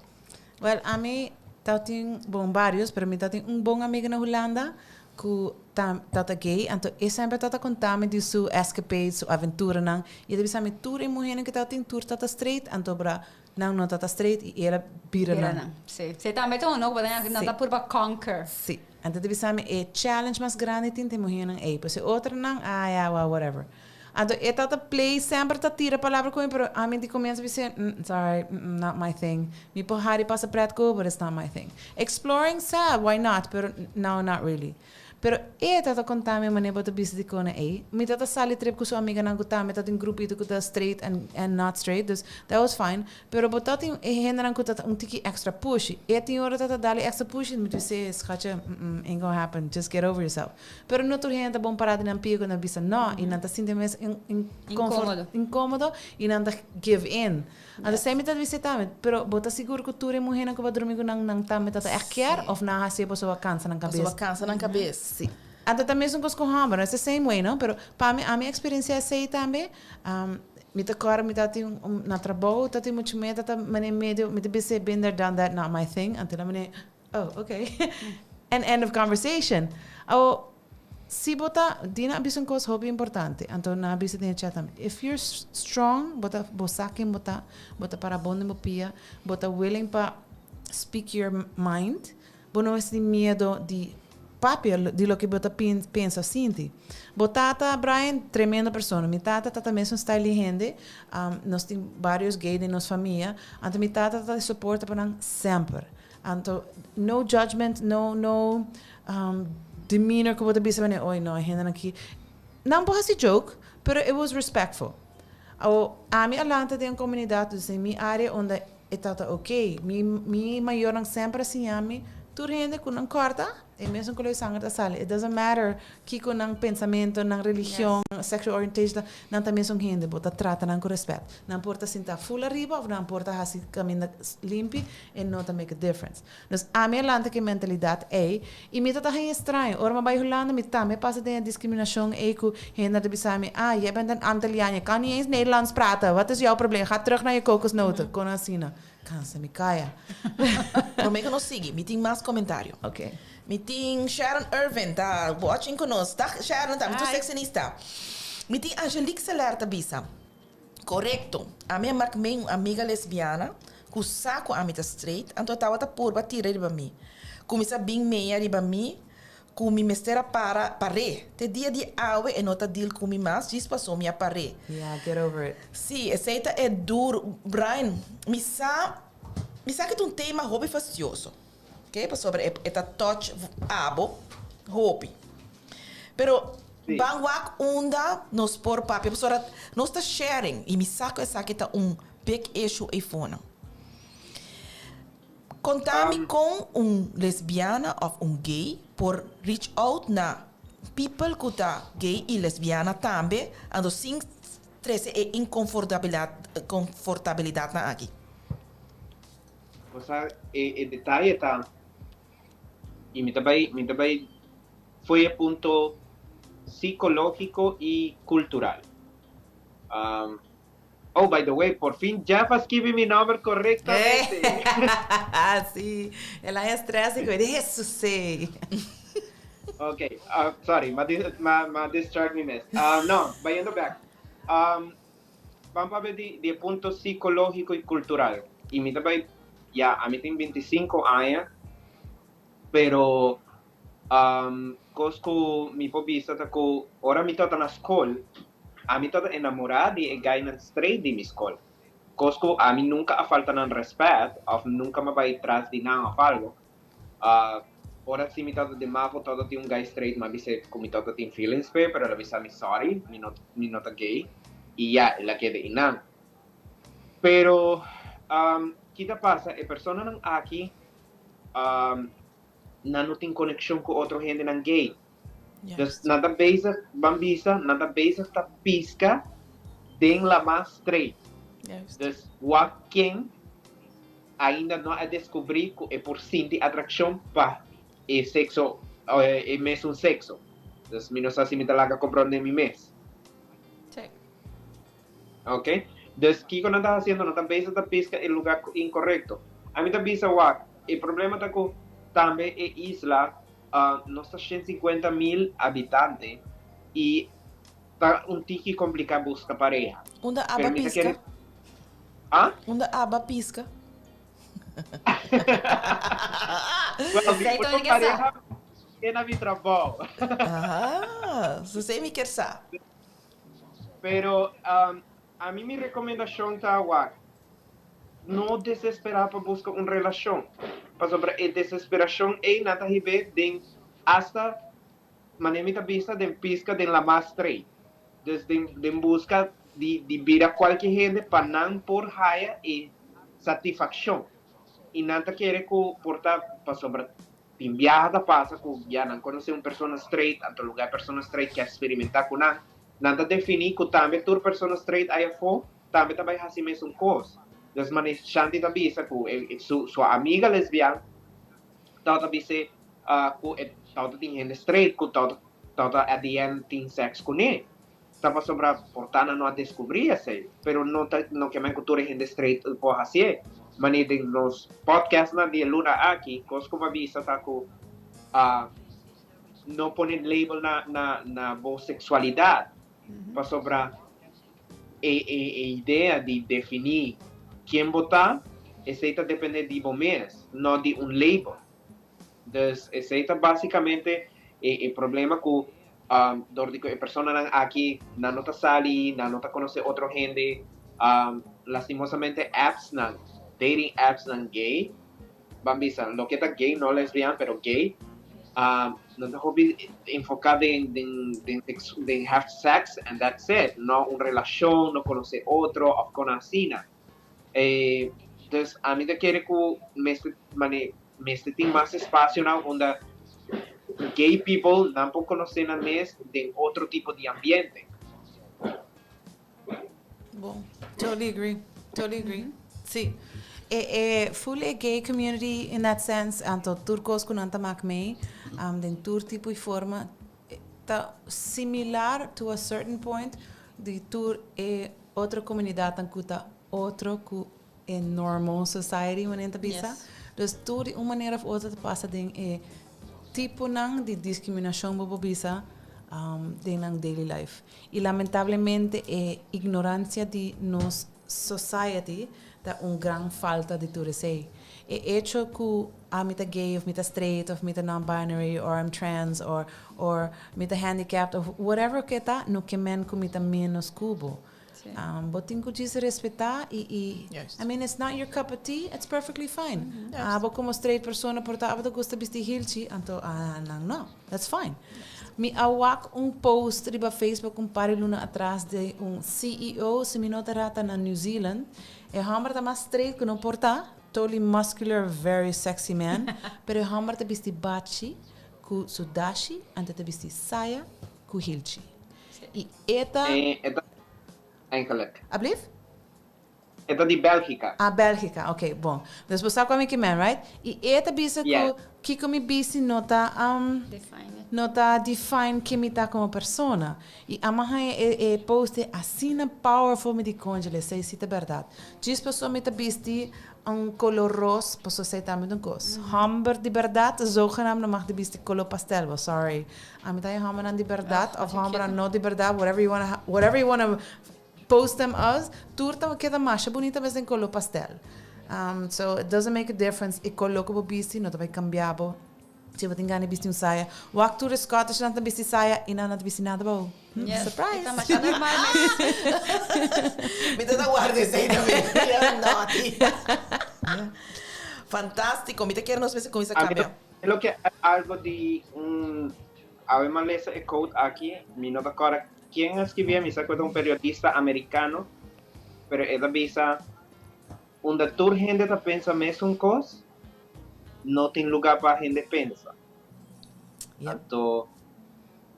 Well, ami ta tin, bon, varios, pero mi ta tin un bon amiga na Hulanda cu ta ta gay, anto e semper ta ta conta mi di su escapades, su aventuranan, y e ta bisa mi tur e muhernan cu ta tin tur ta ta straight, anto bra nan no ta ta straight y el a bira nan. Bira nan, si. Si, tambe ta uno cu bo ta nan ta purba conquer. Si. Anto e ta bisa mi e challenge mas grandi tin ta e muhernan ey, pues e otronan, ah ya, well, whatever. Anto e ta ta play semper ta tira palabra cu mi pero ami di comienzo bisa mm sorry mm not my thing. Mi por hari pasa pret cu bo but it's not my thing. Exploring sa why not pero no not really. Pero e ta ta conta mi manera bo ta bisa di cona ey. Mi ta ta sali trip cu su amiganan cu tambe ta tin grupito cu ta straight and and not straight dus that was fine. Pero bo ta tin e hendenan cu ta un tiki extra pushy. E tin ora ta ta dal e extra pushy mi ta bisa schatje mm ain't gonna happen just get over yourself. Pero no tur hende ta bon pará den nan pia ku nan bisa no i nan ta sinti mes Incómodo. incómodo i nan ta give in. Anto esei mi ta bisa tambe, pero bo ta sigur ku tur e muhénan ku bo a drumi ku nan, nan tambe ta ta ègt kier òf nan a hasié pasobra a kansa nan kabes? Pasobra a kansa nan kabes. Sí. Anto ta mesun kos ku hòmber, no? It's the same way, no? Pero pa mi, ami a eksperensiá esei tambe. Mi ta kòrda mi tabatin un na trabou tabatin muchu meta ta manera medio mi ta bisa been there done that not my thing anto nan manera Oh, ok. And end of conversation. Awo, si bo ta, Dina a bisa un kos hopi importante, anto nan a bisa den e chat tambe. If you're strong, bo ta, bo sa ken bo ta, bo ta para bon den bo pia, bo ta willing pa speak your mind, bo no mester tin miedo di papia di loke bo ta pensa of sinti. Bo tata, Brian, tremendo persona. Mi tata ta ta mesun style di hende. Nos tin varios gay den nos famia. Anto mi tata ta soporta pa nan semper. Anto no judgment, no no demeanor ku bo ta bisa manera oy no e hendenan aki. Nan por hasi joke, pero it was respectful. Awo ami a lanta den un komunidat, dus den mi área unda e tabata ok. Mi mi mayornan semper a siña mi tur hende ku nan kòrta e mesun kolor di sanger ta sali. It doesn't matter kiko nan pensamentu, nan religion, sexual orientation ta, nan ta mesun hende. Bo ta trata nan ku rèspèt. Nan por ta sinta ful ariba òf nan por ta hasi kaminda limpi, e no ta make a difference. Dus ami a lanta ku e mentalidat ei i mi ta ta haña straño. Ora mi a bai Hulanda mi tambe pasa den e diskriminashon ei ku hende ta bisa mi, ah, jij bent een Antilliaan, je kan niet eens Nederlands praten, wat is jouw probleem, ga terug naar je kokosnoten. Kon asina. Kansa mi kaya. Promé ku nos sigui, mi tin mas komentario. Oké. Mi tin Sharon Irvin ta watching ku nos. Dag Sharon, ta mi tur sexenista. Mi tin Angelique Seler ta bisa. Korekto. Ami a mak mei un amiga lesbiana ku sa ku ami ta straight, anto e tabata purba tira riba mi. Kuminsá bin meña riba mi ku mi mester a para par'é. Te dia di awe e no ta deal ku mi mas djis paso mi a par'é. Yeah, get over it. Sí, esei ta e duru. Brian, mi sa, mi sa ku ta un tema hopi fastioso. Ok, pasobra e ta touch abo hopi. Pero ban wak unda nos por papia pasobra nos ta sharing y mi sa cu esaki ta un big issue eyfonan. Conta mi con un lesbiana of un gay por reach out na people cu ta gay y lesbiana tambe anto sin trece e inconfortabilidadnan aki. Osea, e detaye ta, y mi ta bay fo'i e punto psicológico y cultural. Oh, by the way, por fin Jeff a skirbi mi nomber corectamente. Si, el a stress y Jesus. Ok, sorry, m'a distract mi mes. No, bayendo back. Ban pa di punto psicológico y cultural. Y mi tambe, ya, ami tin 25 aña, pero cos cu mi por bisa ta cu ora mi tabata na scol, ami tabata enamora di e guy straight di mi scol. Cos cu ami nunca a falta nan respet, of nunca m'a bay tras di nan of algo. Ora si mi tabata den mavo, tabata tin un guy straight, m'a bis'e cu mi tabata tin feelings p'e, pero el a bisa mi sorry, mi no ta gay. Y ya, el a keda einan. Pero, kico ta pasa? E personanan aki, nan no tin conexion cu otro hendenan gay. Dus nan ta bezig, ban bisa, nan ta bezig ta pisca den lama straight. Dus wak ken ainda no a descubri cu e por sinti atraccion pa e sexo, e mesun sexo. Dus mi no sa si mi ta laga comprende mi mes. Si. Ok? Dus kico nan ta haciendo, nan ta bezig ta pisca e lugar incorrecto. Ami ta bisa wak, e problema ta cu tambe e isla nos ta 150 mil habitante y ta un tiki complica busca pareha. Unda aba pisca? Ah? Unda aba pisca? Well, mi por pareha na mi trabou. Ah, esey mi kier sa. Pero ami mi recomendacion ta wak, no desespera pa busca un relacion. Pasobra e desesperacion ey nan ta hibe den hasta manera mi ta bisa den pisca den lama straight. Dus den busca di bira cualkier hende pa nan por haya e satisfaccion. Y nan ta kere cu por ta pasobra tin biaha ta pasa cu ya nan conoce un persona straight, anto lugar persona straight kier experimenta cu nan. Nan ta defini cu tambe tur persona straight ey afo, tambe ta bay haci mesun cos. Dus mane Shanti ta bisa cu su amiga lesbian, ta bisa cu e ta tin hende straight cu ta at the end tin sex cu ne. Ta pasobra por ta nan no a descubri esey, pero no ta no kiermen cu tur hende straight por haci. Mane den nos podcast na di luna aki, cos cu m'a bisa ta cu no pone label na bo sexualidad. Pasobra e idea di defini ken bo ta, esey ta depende di bo mes, no di un label. Dus esey ta basicamente e problema cu door di e personanan aki nan no ta sali, nan no ta conoce otro hende, lastimosamente apps nan, dating apps nan gay, ban bisa, loke ta gay, no lesbian, pero gay, nan ta hopi enfoca den have sex and that's it, no un relacion, no conoce otro, of con asina. Dus ami ta kere cu mester mane mester tin mas espacio na unda gay people nan por conoce nan mes den otro tipo di ambiente. Bon, totally agree. Totally agree. Si. E fully gay community in that sense, anto tur cos cu nan ta maak mee, den tur tipo y forma, ta similar to a certain point di tur e otro comunidad nan cu ta otro cu e normal society wanneer ta bisa. Dus tur di un manera of otro ta pasa den e tipo nan di discriminacion bo bisa den nan daily life. Y lamentablemente e ignorancia di nos society ta un gran falta di tur esey. E hecho cu ami ta gay of mi ta straight of mi ta non-binary or I'm trans or mi ta handicapped of whatever cu ta, no kiermen cu mi ta menos cu bo. Bo tin cu djis respeta y y I mean it's not your cup of tea, it's perfectly fine. Abo como straight persona por ta abo ta gusta bisti hilchi, anto nan no. That's fine. Mi a wak un post riba Facebook un par di luna atras di un CEO, si mi no ta rata na New Zealand. E homber ta mas straight cu no por ta, totally muscular, very sexy man, pero e homber ta bisti bachi cu su dashi, anto e ta bisti saya cu hilchi. Y e ta. E ta eigenlijk. Ablief? E ta di Belgica. Ah, Belgica. Ok, bon. Dus bo sa cu ami kimen, right? Y e ta bisa cu kico mi bisti no ta Define it. no ta define ken mi ta como persona. Y ama haña e e post e asina powerful mi di conjele, esey si ta berdad. Djis pasobra mi ta bisti un color ros, pasobra esey tambe ta un cos. Homber di berdad, zogenaamd no mag di bisti color pastel, well sorry. Ami ta e hombernan di berdad of hombernan no di berdad, whatever you wanna, whatever you wanna post them as, tur ta keda masha bunita mes den color pastel. So it doesn't make a difference e color cu bo bisti no ta bay cambia bo si bo tin gana di bisti un saya. Wak tur e Scottish nan ta bisti saya y nan no ta bisti nada bo. Yes, Surprise! e ta masha normal mes. Mi ta ta warda esey tambe. Naughty. Fantastico. Mi ta kere nos mester cuminsa cambia. E loke algo di un awe mi a lesa e quote aki, mi no ta kòrda ken a skibié, mi sa ku e ta un periodista amerikano, pero e ta bisa, Unda tur hende ta pensa mesun kos, no tin lugá pa hende pensa. Anto,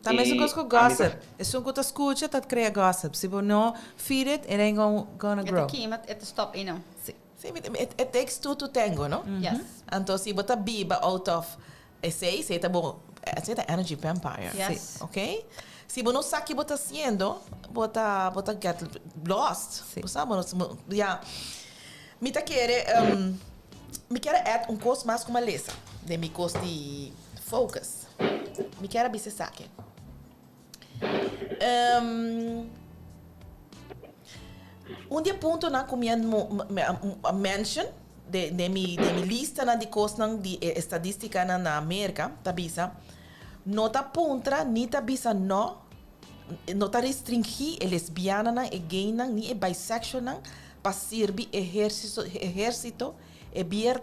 Ta mesun kos ku gossip. Esun ku ta skucha ta krea gossip. Si bo no feed it, it ain't gonna grow. E ta kima, e ta stop einan. Si. Sí, it takes two to tango, no? Yes. Anto si bo ta biba out of esei, esei ta bo, esei ta energy vampire. Yes. Ok? Si bo no sa ki bo ta haciendo, bo ta, bo ta get lost. Sí. Bo sa, bo no, ya. Mi ta kere, mi kier a add un cos mas cu mi a lesa den mi cos di focus. Mi kier a bisa esaki. Un di e puntonan ku mi a mention den mi den mi listanan di kosnan di e estadistikanan na Merka ta bisa, no ta puntra ni ta bisa no, no ta restringí e lesbiananan, e gaynan ni e bisexualnan pa sirbi ehérsito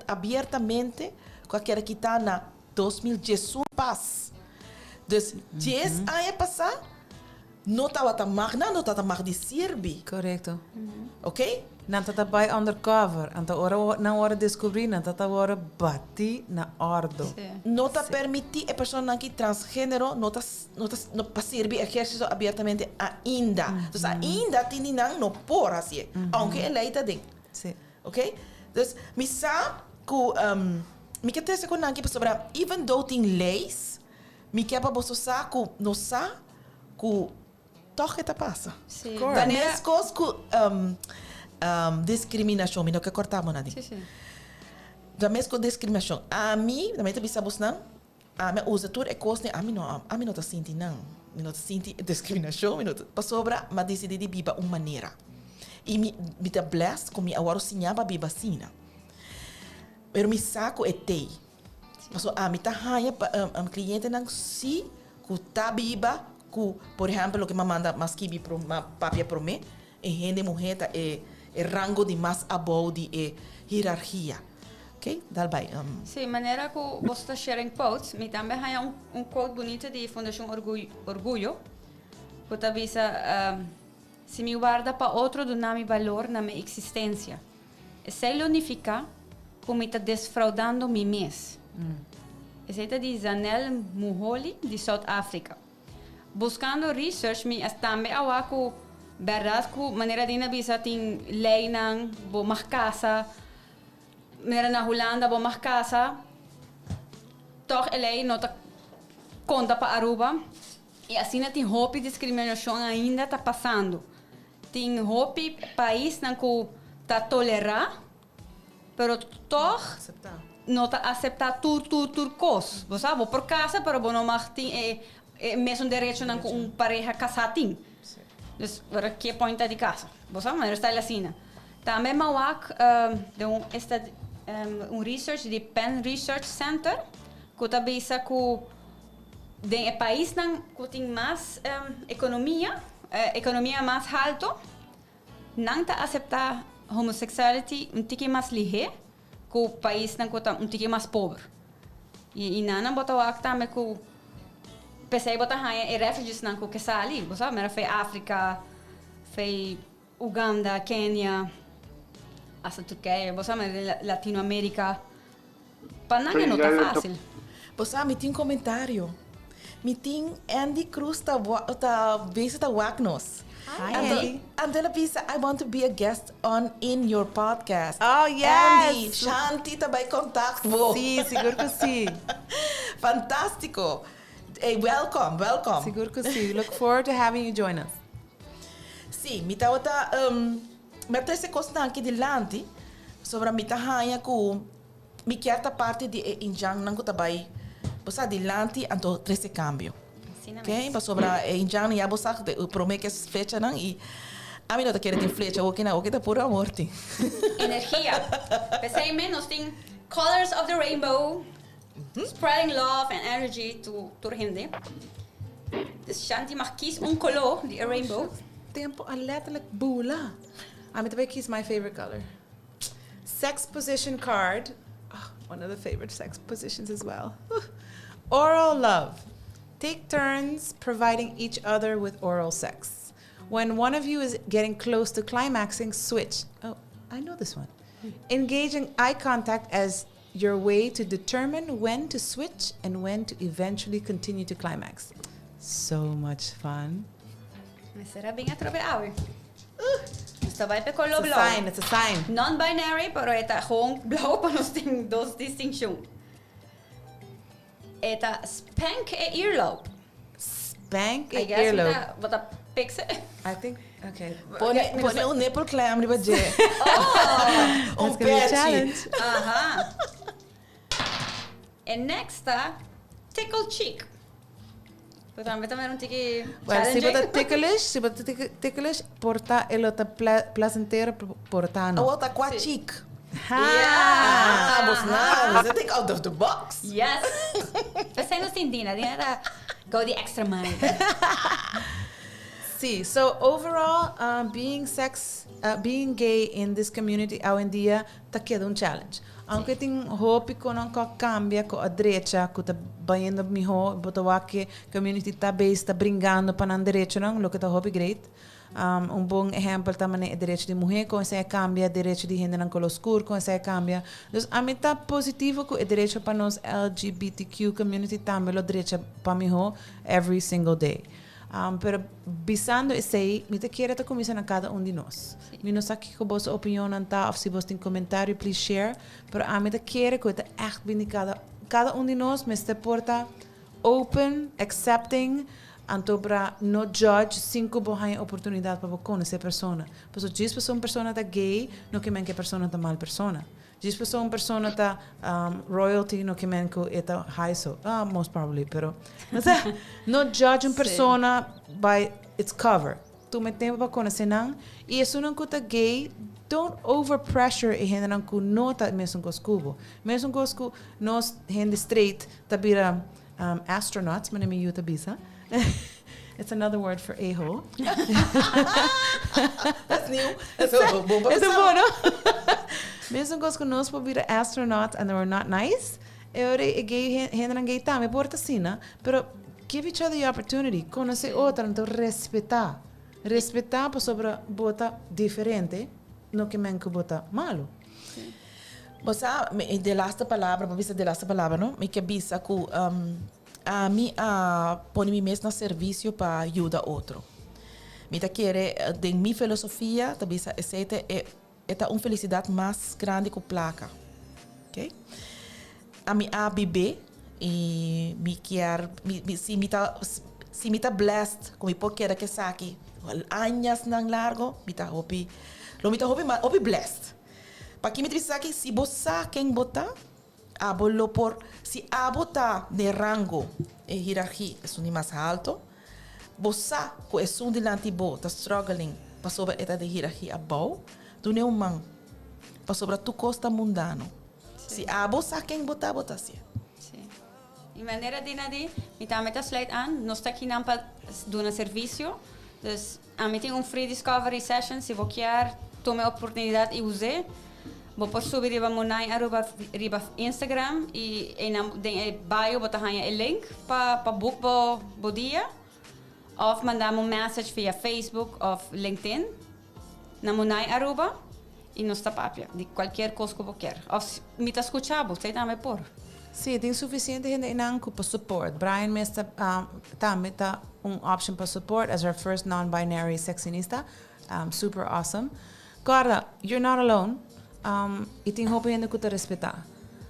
abiertamente ku a keda kitá na 2011 pas. Dus dies aña pasá no tabata mag, nan no tabata mag di sirbi. Korekto. Ok? Nan ta ta bai undercover, anto ora nan wòrdu deskubrí nan ta ta wòrdu batí na òrdu. Sí. No ta permití e personanan ki transgenero no ta no ta no pa sirbi ehérsito abiertamente ainda. Dus ainda tin di nan no por hasié, aunke e lei ta den. Sí. Ok? Dus mi sa ku mi ke trese ku nan aki pasobra even though tin leis, mi ke pa boso sa ku nos sa ku tòg e ta pasa. Sí. Ta meskos ku diskriminashon, mi no ke kòrta bo na di. Sí, sí. Ta meskos diskriminashon. Ami, mi ta bisa bosnan, Ami a usa tur e kosnan, ami no, ami no ta sinti nan. Mi no ta sinti e diskriminashon, mi no ta, pasobra mi a disidí di biba un manera. I mi, mi ta blessed ku mi a wòrdu siñá pa biba asina. Pero mi sa ku e t'ei. Pasobra ami ta haña klientenan sí ku ta biba ku, por ehèmpel, loke mi a manda, mi a skibi, mi a papia promé, E hende muhé ta e e rango di mas abou di e hierargia. Ok, dal bai. Sí, manera ku boso ta sharing quotes, mi tambe haña un un quote bunito di Fundashon Orguyo ku ta bisa, Si mi warda pa otro duna mi balor na mi eksistensia, esei lo nifiká ku mi ta desfraudando mi mes. Esei ta di Zanele Muholi di South Africa. Buscando research mi a tambe a wak cu berdad cu manera Dina bisa tin leynan bo mag casa, manera na Hulanda bo mag casa, toch e ley no ta conta pa Aruba y asina tin hopi discriminacion ainda ta pasando. Tin hopi paisnan cu ta tolera Pero tog no ta acepta tur tur tur cos. Bo sa, bo por casa pero bo no mag tin e e mesun derechonan cu un pareha casá tin. Dus ora ke point ta di casa? Bo sa, manera style asina. Tambe mi a wak den un un research di Penn Research Center cu ta bisa cu den e paisnan cu tin mas economia, economia mas halto. Nan ta aseptá homosexuality un tiki mas lihé ku paisnan ku ta un tiki mas pober. I nan nan bo ta wak tambe ku p'esei bo ta haña e refugeesnan ku ke sali, bo sa, mira fei Afrika, fei Uganda, Kenia, hasta Turkije, bo sa, mira Latinoamerika. Pa nan e no ta fásil. Bo sa, mi tin komentario. Mi tin Andy Cruz ta ta bezig ta wak nos. Hi Andy. Anto el a bisa I want to be a guest on in your podcast. Oh yes! Andy, Shanti ta bai contact bo. Si, sigur ku si. Fantástiko. Ey, welcome, welcome. Sigur ku si. Look forward to having you join us. Si, mi tabata mi a trese kosnan aki dilanti pasobra mi ta haña ku Mi kier ta parti di e indjannan ku ta bai bo sa dilanti anto trese kambio. Asina Ok, mes. pasobra e indjannan ya bo sa ku e prome ku es flechanan i ami no ta kere tin flecha awoki nan, awoki ta puru amor tin. Energia. P'esei mes nos tin Colors of the Rainbow, spreading love and energy to tur hende. Dus Shanti mag kies un kolo di e rainbow. Tempo a letterlijk bula. Ami ta bai kies my favorite color. Sex position card, oh, one of the favorite sex positions as well. Oral love. Take turns providing each other with oral sex. When one of you is getting close to climaxing, switch. Oh, I know this one. Engage in eye contact as your way to determine when to switch and when to eventually continue to climax. So much fun. Mester a bin atrobe awe. Nos ta bai p'e color It's a blauw. sign, it's a sign. Non-binary, pero e ta gewoon blauw pa nos tin dos distincion. E ta spank e earlobe. Spank I e guess mi earlobe. ta, bo ta pekse. I think, okay. Pone, pone un nipple clamp riba dje. Oh! Un That's gonna be a pechi. challenge. Aha. E next ta tickle cheek. Bo tambe ta mira un tiki Well, si bo ta challenging. ticklish, si bo ta ticklish, por ta e lo ta placentero, por ta no. Awor ta kwa Si. cheek. Ha! Ah, bos na, bos think out of the box. Yes. P'esei nos tin Dina. Dina ta go the extra mile. Si, so overall, being sex, being gay in this community awendia ta keda un challenge. Aunke tin hopi ku nan ku a kambia, ku a drecha, ku ta bayendo miho, bo ta wak ke community ta bes ta bringando pa nan derechonan, loke ta hopi great. Un bon ehempel ta manera e derecho di muhe kon esei a kambia, derecho di hendenan kolo skur kon esei a kambia. Dus ami ta positivo ku e derecho pa nos LGBTQ community tambe lo drecha pa miho every single day. Pero bisando esei, mi ta kere ta kuminsá na kada un di nos. Mi no sa kiko boso opinionnan ta òf si bos tin komentario, please share. Pero ami ta kere ku e ta ègt bini kada kada un di nos mester por ta open, accepting, anto bra no judge sin ku bo haña oportunidat pa bo konosé e persona. Pasobra djis pasobra un persona ta gay no ke men ku e persona ta mal persona. Djis pasobra un persona ta royalty no ke men ku e ta high so. Ah, most probably, pero no judge un persona by its cover. Tuma e tempu pa konosé nan i esunnan ku ta gay, don't over pressure e hendenan ku no ta mesun kos ku bo. Mesun kos ku nos hende straight ta bira astronauts, manera mi yu ta bisa. It's another word for a-hole. That's new. That's a bon pa It's a bisa. bon, no? Mesun kos ku nos por bira astronauts and we're not nice. E ora e gay hendenan gay tambe por ta asina, pero give each other the opportunity, konosé otro, anto respetá. Respetá pasobra bo ta diferente, no ke men ku bo ta malu. Bo sa, mi de laste palabra, bo bisa de laste palabra, no? Mi ke bisa ku ami a pone mi mes na servisio pa yuda otro. Mi ta kere den mi filosofia ta bisa esei ta e E ta un felisidat mas grandi ku plaka. Ok. Ami a bib'é i mi kier, mi, si mi ta, si mi ta blessed ku mi por keda ku esaki añasnan largo, mi ta hopi, lo mi ta hopi mas, hopi blessed. Paki mi ta bisa esaki? Si bo sa ken bo ta, abo lo por, si abo ta den rango, e hierargia, esun di mas halto, Bo sa ku esun dilanti bo ta struggling pasobra e ta den hierargia abou? Dun'é un man, pasobra tur kos ta mundano. Si abo sa ken bo ta, bo ta hasié. Sí. I manera di na di, mi tambe ta sluit aan, nos ta kinan pa duna servisio. Dus ami tin un free discovery session si bo kier tuma e oportunidad y use. Bo por subi riba Munay Aruba riba Instagram y eynan den e bio bo ta haya e link pa pa book bo bo dia of manda mi un message via Facebook of LinkedIn na Munay Aruba y nos ta papia di cualkier cos cu bo kier of mi ta scucha bo, esey tambe por. Sí, tin suficiente hende einan cu por support. Brian mes ta tambe ta un option pa support as our first non-binary sexinista. Super awesome. Corda, you're not alone. Y tin hopi hende cu ta respeta.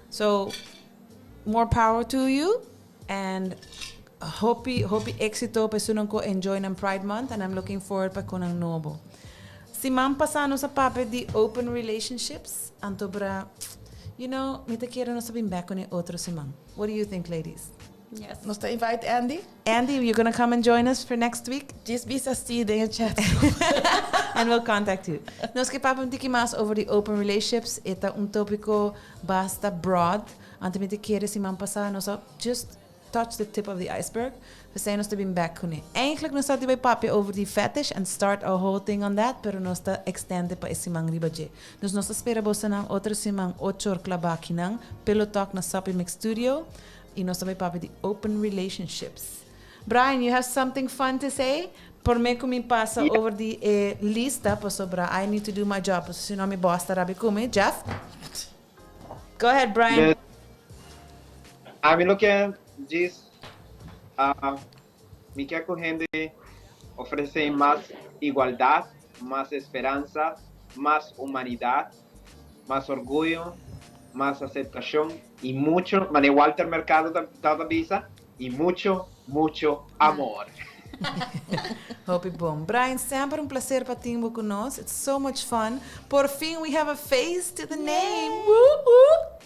So, more power to you and hopi, hopi exito pa esunnan cu enjoy nan Pride Month and I'm looking forward pa cu nan nobo. Siman pasa nos a papia di open relationships, anto bra, mi ta kere nos ta bin bek con e otro siman. What do you think, ladies? Yes. Nos ta invite Andy? Andy, you gonna come and join us for next week? Djis bisa si den e chat. And we'll contact you. Nos ke papia un tiki mas over di open relationships. E ta un topico basta broad. Anto mi ta kere siman pasa nos a just touch the tip of the iceberg. P'esei nos ta bin bek kuné. Eigenlijk nos ta di bai papia over di fetish and start a whole thing on that, pero nos ta extende pa e siman riba dje. Dus nos ta spera bosonan otro siman ochor klabá akinan, Pillow Talk na Soppy Mix Studio. Y nos ta bai papia di open relationships. Brian, you have something fun to say? Prome cu mi pasa over di e lista, pasobra I need to do my job, pasobra si no mi boss ta rabia cu mi. Jeff? Go ahead, Brian. Ami lo ke djis, mi ke cu hende ofrece mas igualdad, mas esperanza, mas humanidad, mas orguyo, mas aceptacion y mucho, mane Walter Mercado ta bisa, y mucho, mucho amor. Hopi bon. Brian, semper un placer pa tin bo cu nos. It's so much fun. Por fin we have a face to the name. Woo, woo.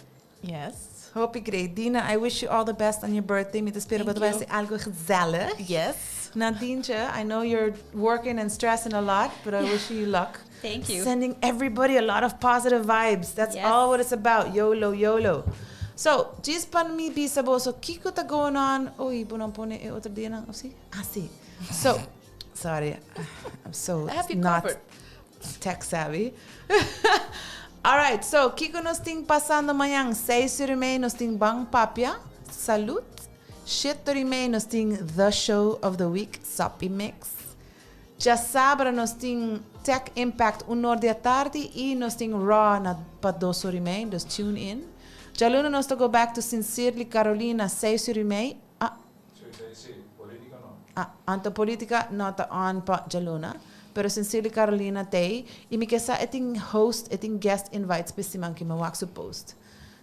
Yes. Hopi great. Dina, I wish you all the best on your birthday. Mi ta spera Thank bo ta you. haci algo gezellig. Yes. Nadientje, I know you're working and stressing a lot, but I wish you luck. Thank you. Sending everybody a lot of positive vibes. That's all what it's about. YOLO, YOLO. So, djis pa mi bisa boso kiko ta going on. Oei, bo no pone e otro dianan, of si? Ah, si. So, sorry, I'm so I have you not covered. tech savvy. All right, so kiko nos tin pasando mañan? 6 or 30 nos tin Ban Papia. Salud. 7 or 30 nos tin The Show of the Week, Soppy Mix. Djasabra nos tin Tech Impact 1 or di atardi i nos tin Raw na pa 2 or 30, dus tune in. Djaluna nos ta go back to Sincerely Carolina 6 or 30. Ah, Si, politica no. Ah, anto politica no ta on pa djaluna. Pero Sincerely Carolina tei. I mi ke sa e tin host, e tin guest invites pa siman ku mi wak su post.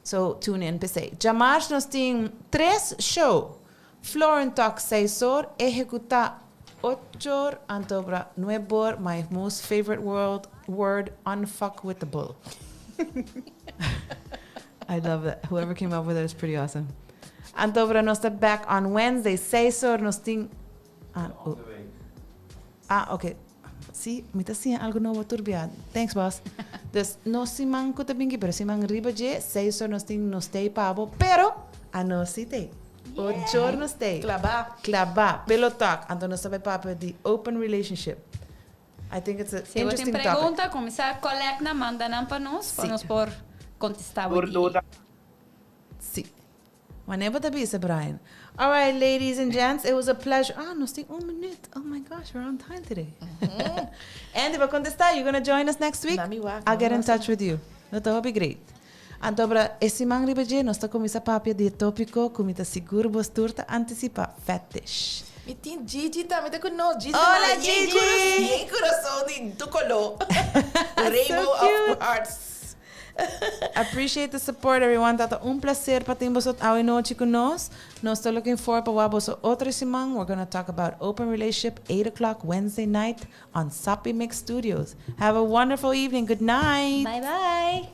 So tune in p'esei. Djamars nos tin tres show. Florin Talk 6 or, Ehekutá 8 or, anto bra 9 or, my most favorite word, unfuckwithable. I love that. Whoever came up with it is pretty awesome. Anto bra nos ta back on Wednesday, 6 or nos tin. Ah, Om oh. de week. Ah, ok. Si, mi ta siña algo nobo tur bia. Thanks, boss. Dus no siman ku ta bin aki, pero siman riba dje, 6 or nos tin nos tei pa bo, pero anos si tei. 8 or nos tei. Klabá. Klabá, Pillow Talk. Anto nos ta bai papia di open relationship. I think it's an Si bo tin interesting topic. pregunta, kuminsá collect na manda nan pa nos, pa nos por kontestá. Por duda. Si. Wanneer ta bisa, Brian? All right, ladies and gents, it was a pleasure. Ah, nos tin un minuut. Oh my gosh, we're on time today. Andy, pa kontestá, you gonna join us next week? Laat me wacht, I'll get in no. touch with you. That will be great. Anto, bra, e siman riba dje, nos ta kuminsá papia di tópiko, ku mi ta sigur boso tur ta antisipá, fetish. Mi tin Gigi tambe ta ku nos. Gigi. Hola, Gigi. Yen kurason di tur koló. Rainbow cute. of hearts. Appreciate the support, everyone. Tabata un plaser pa tin boso awe nochi ku nos. Nos ta looking forward pa boso otro siman. We're going to talk about open relationship, 8 o'clock Wednesday night on Soppy Mix Studios. Have a wonderful evening. Good night. Bye bye.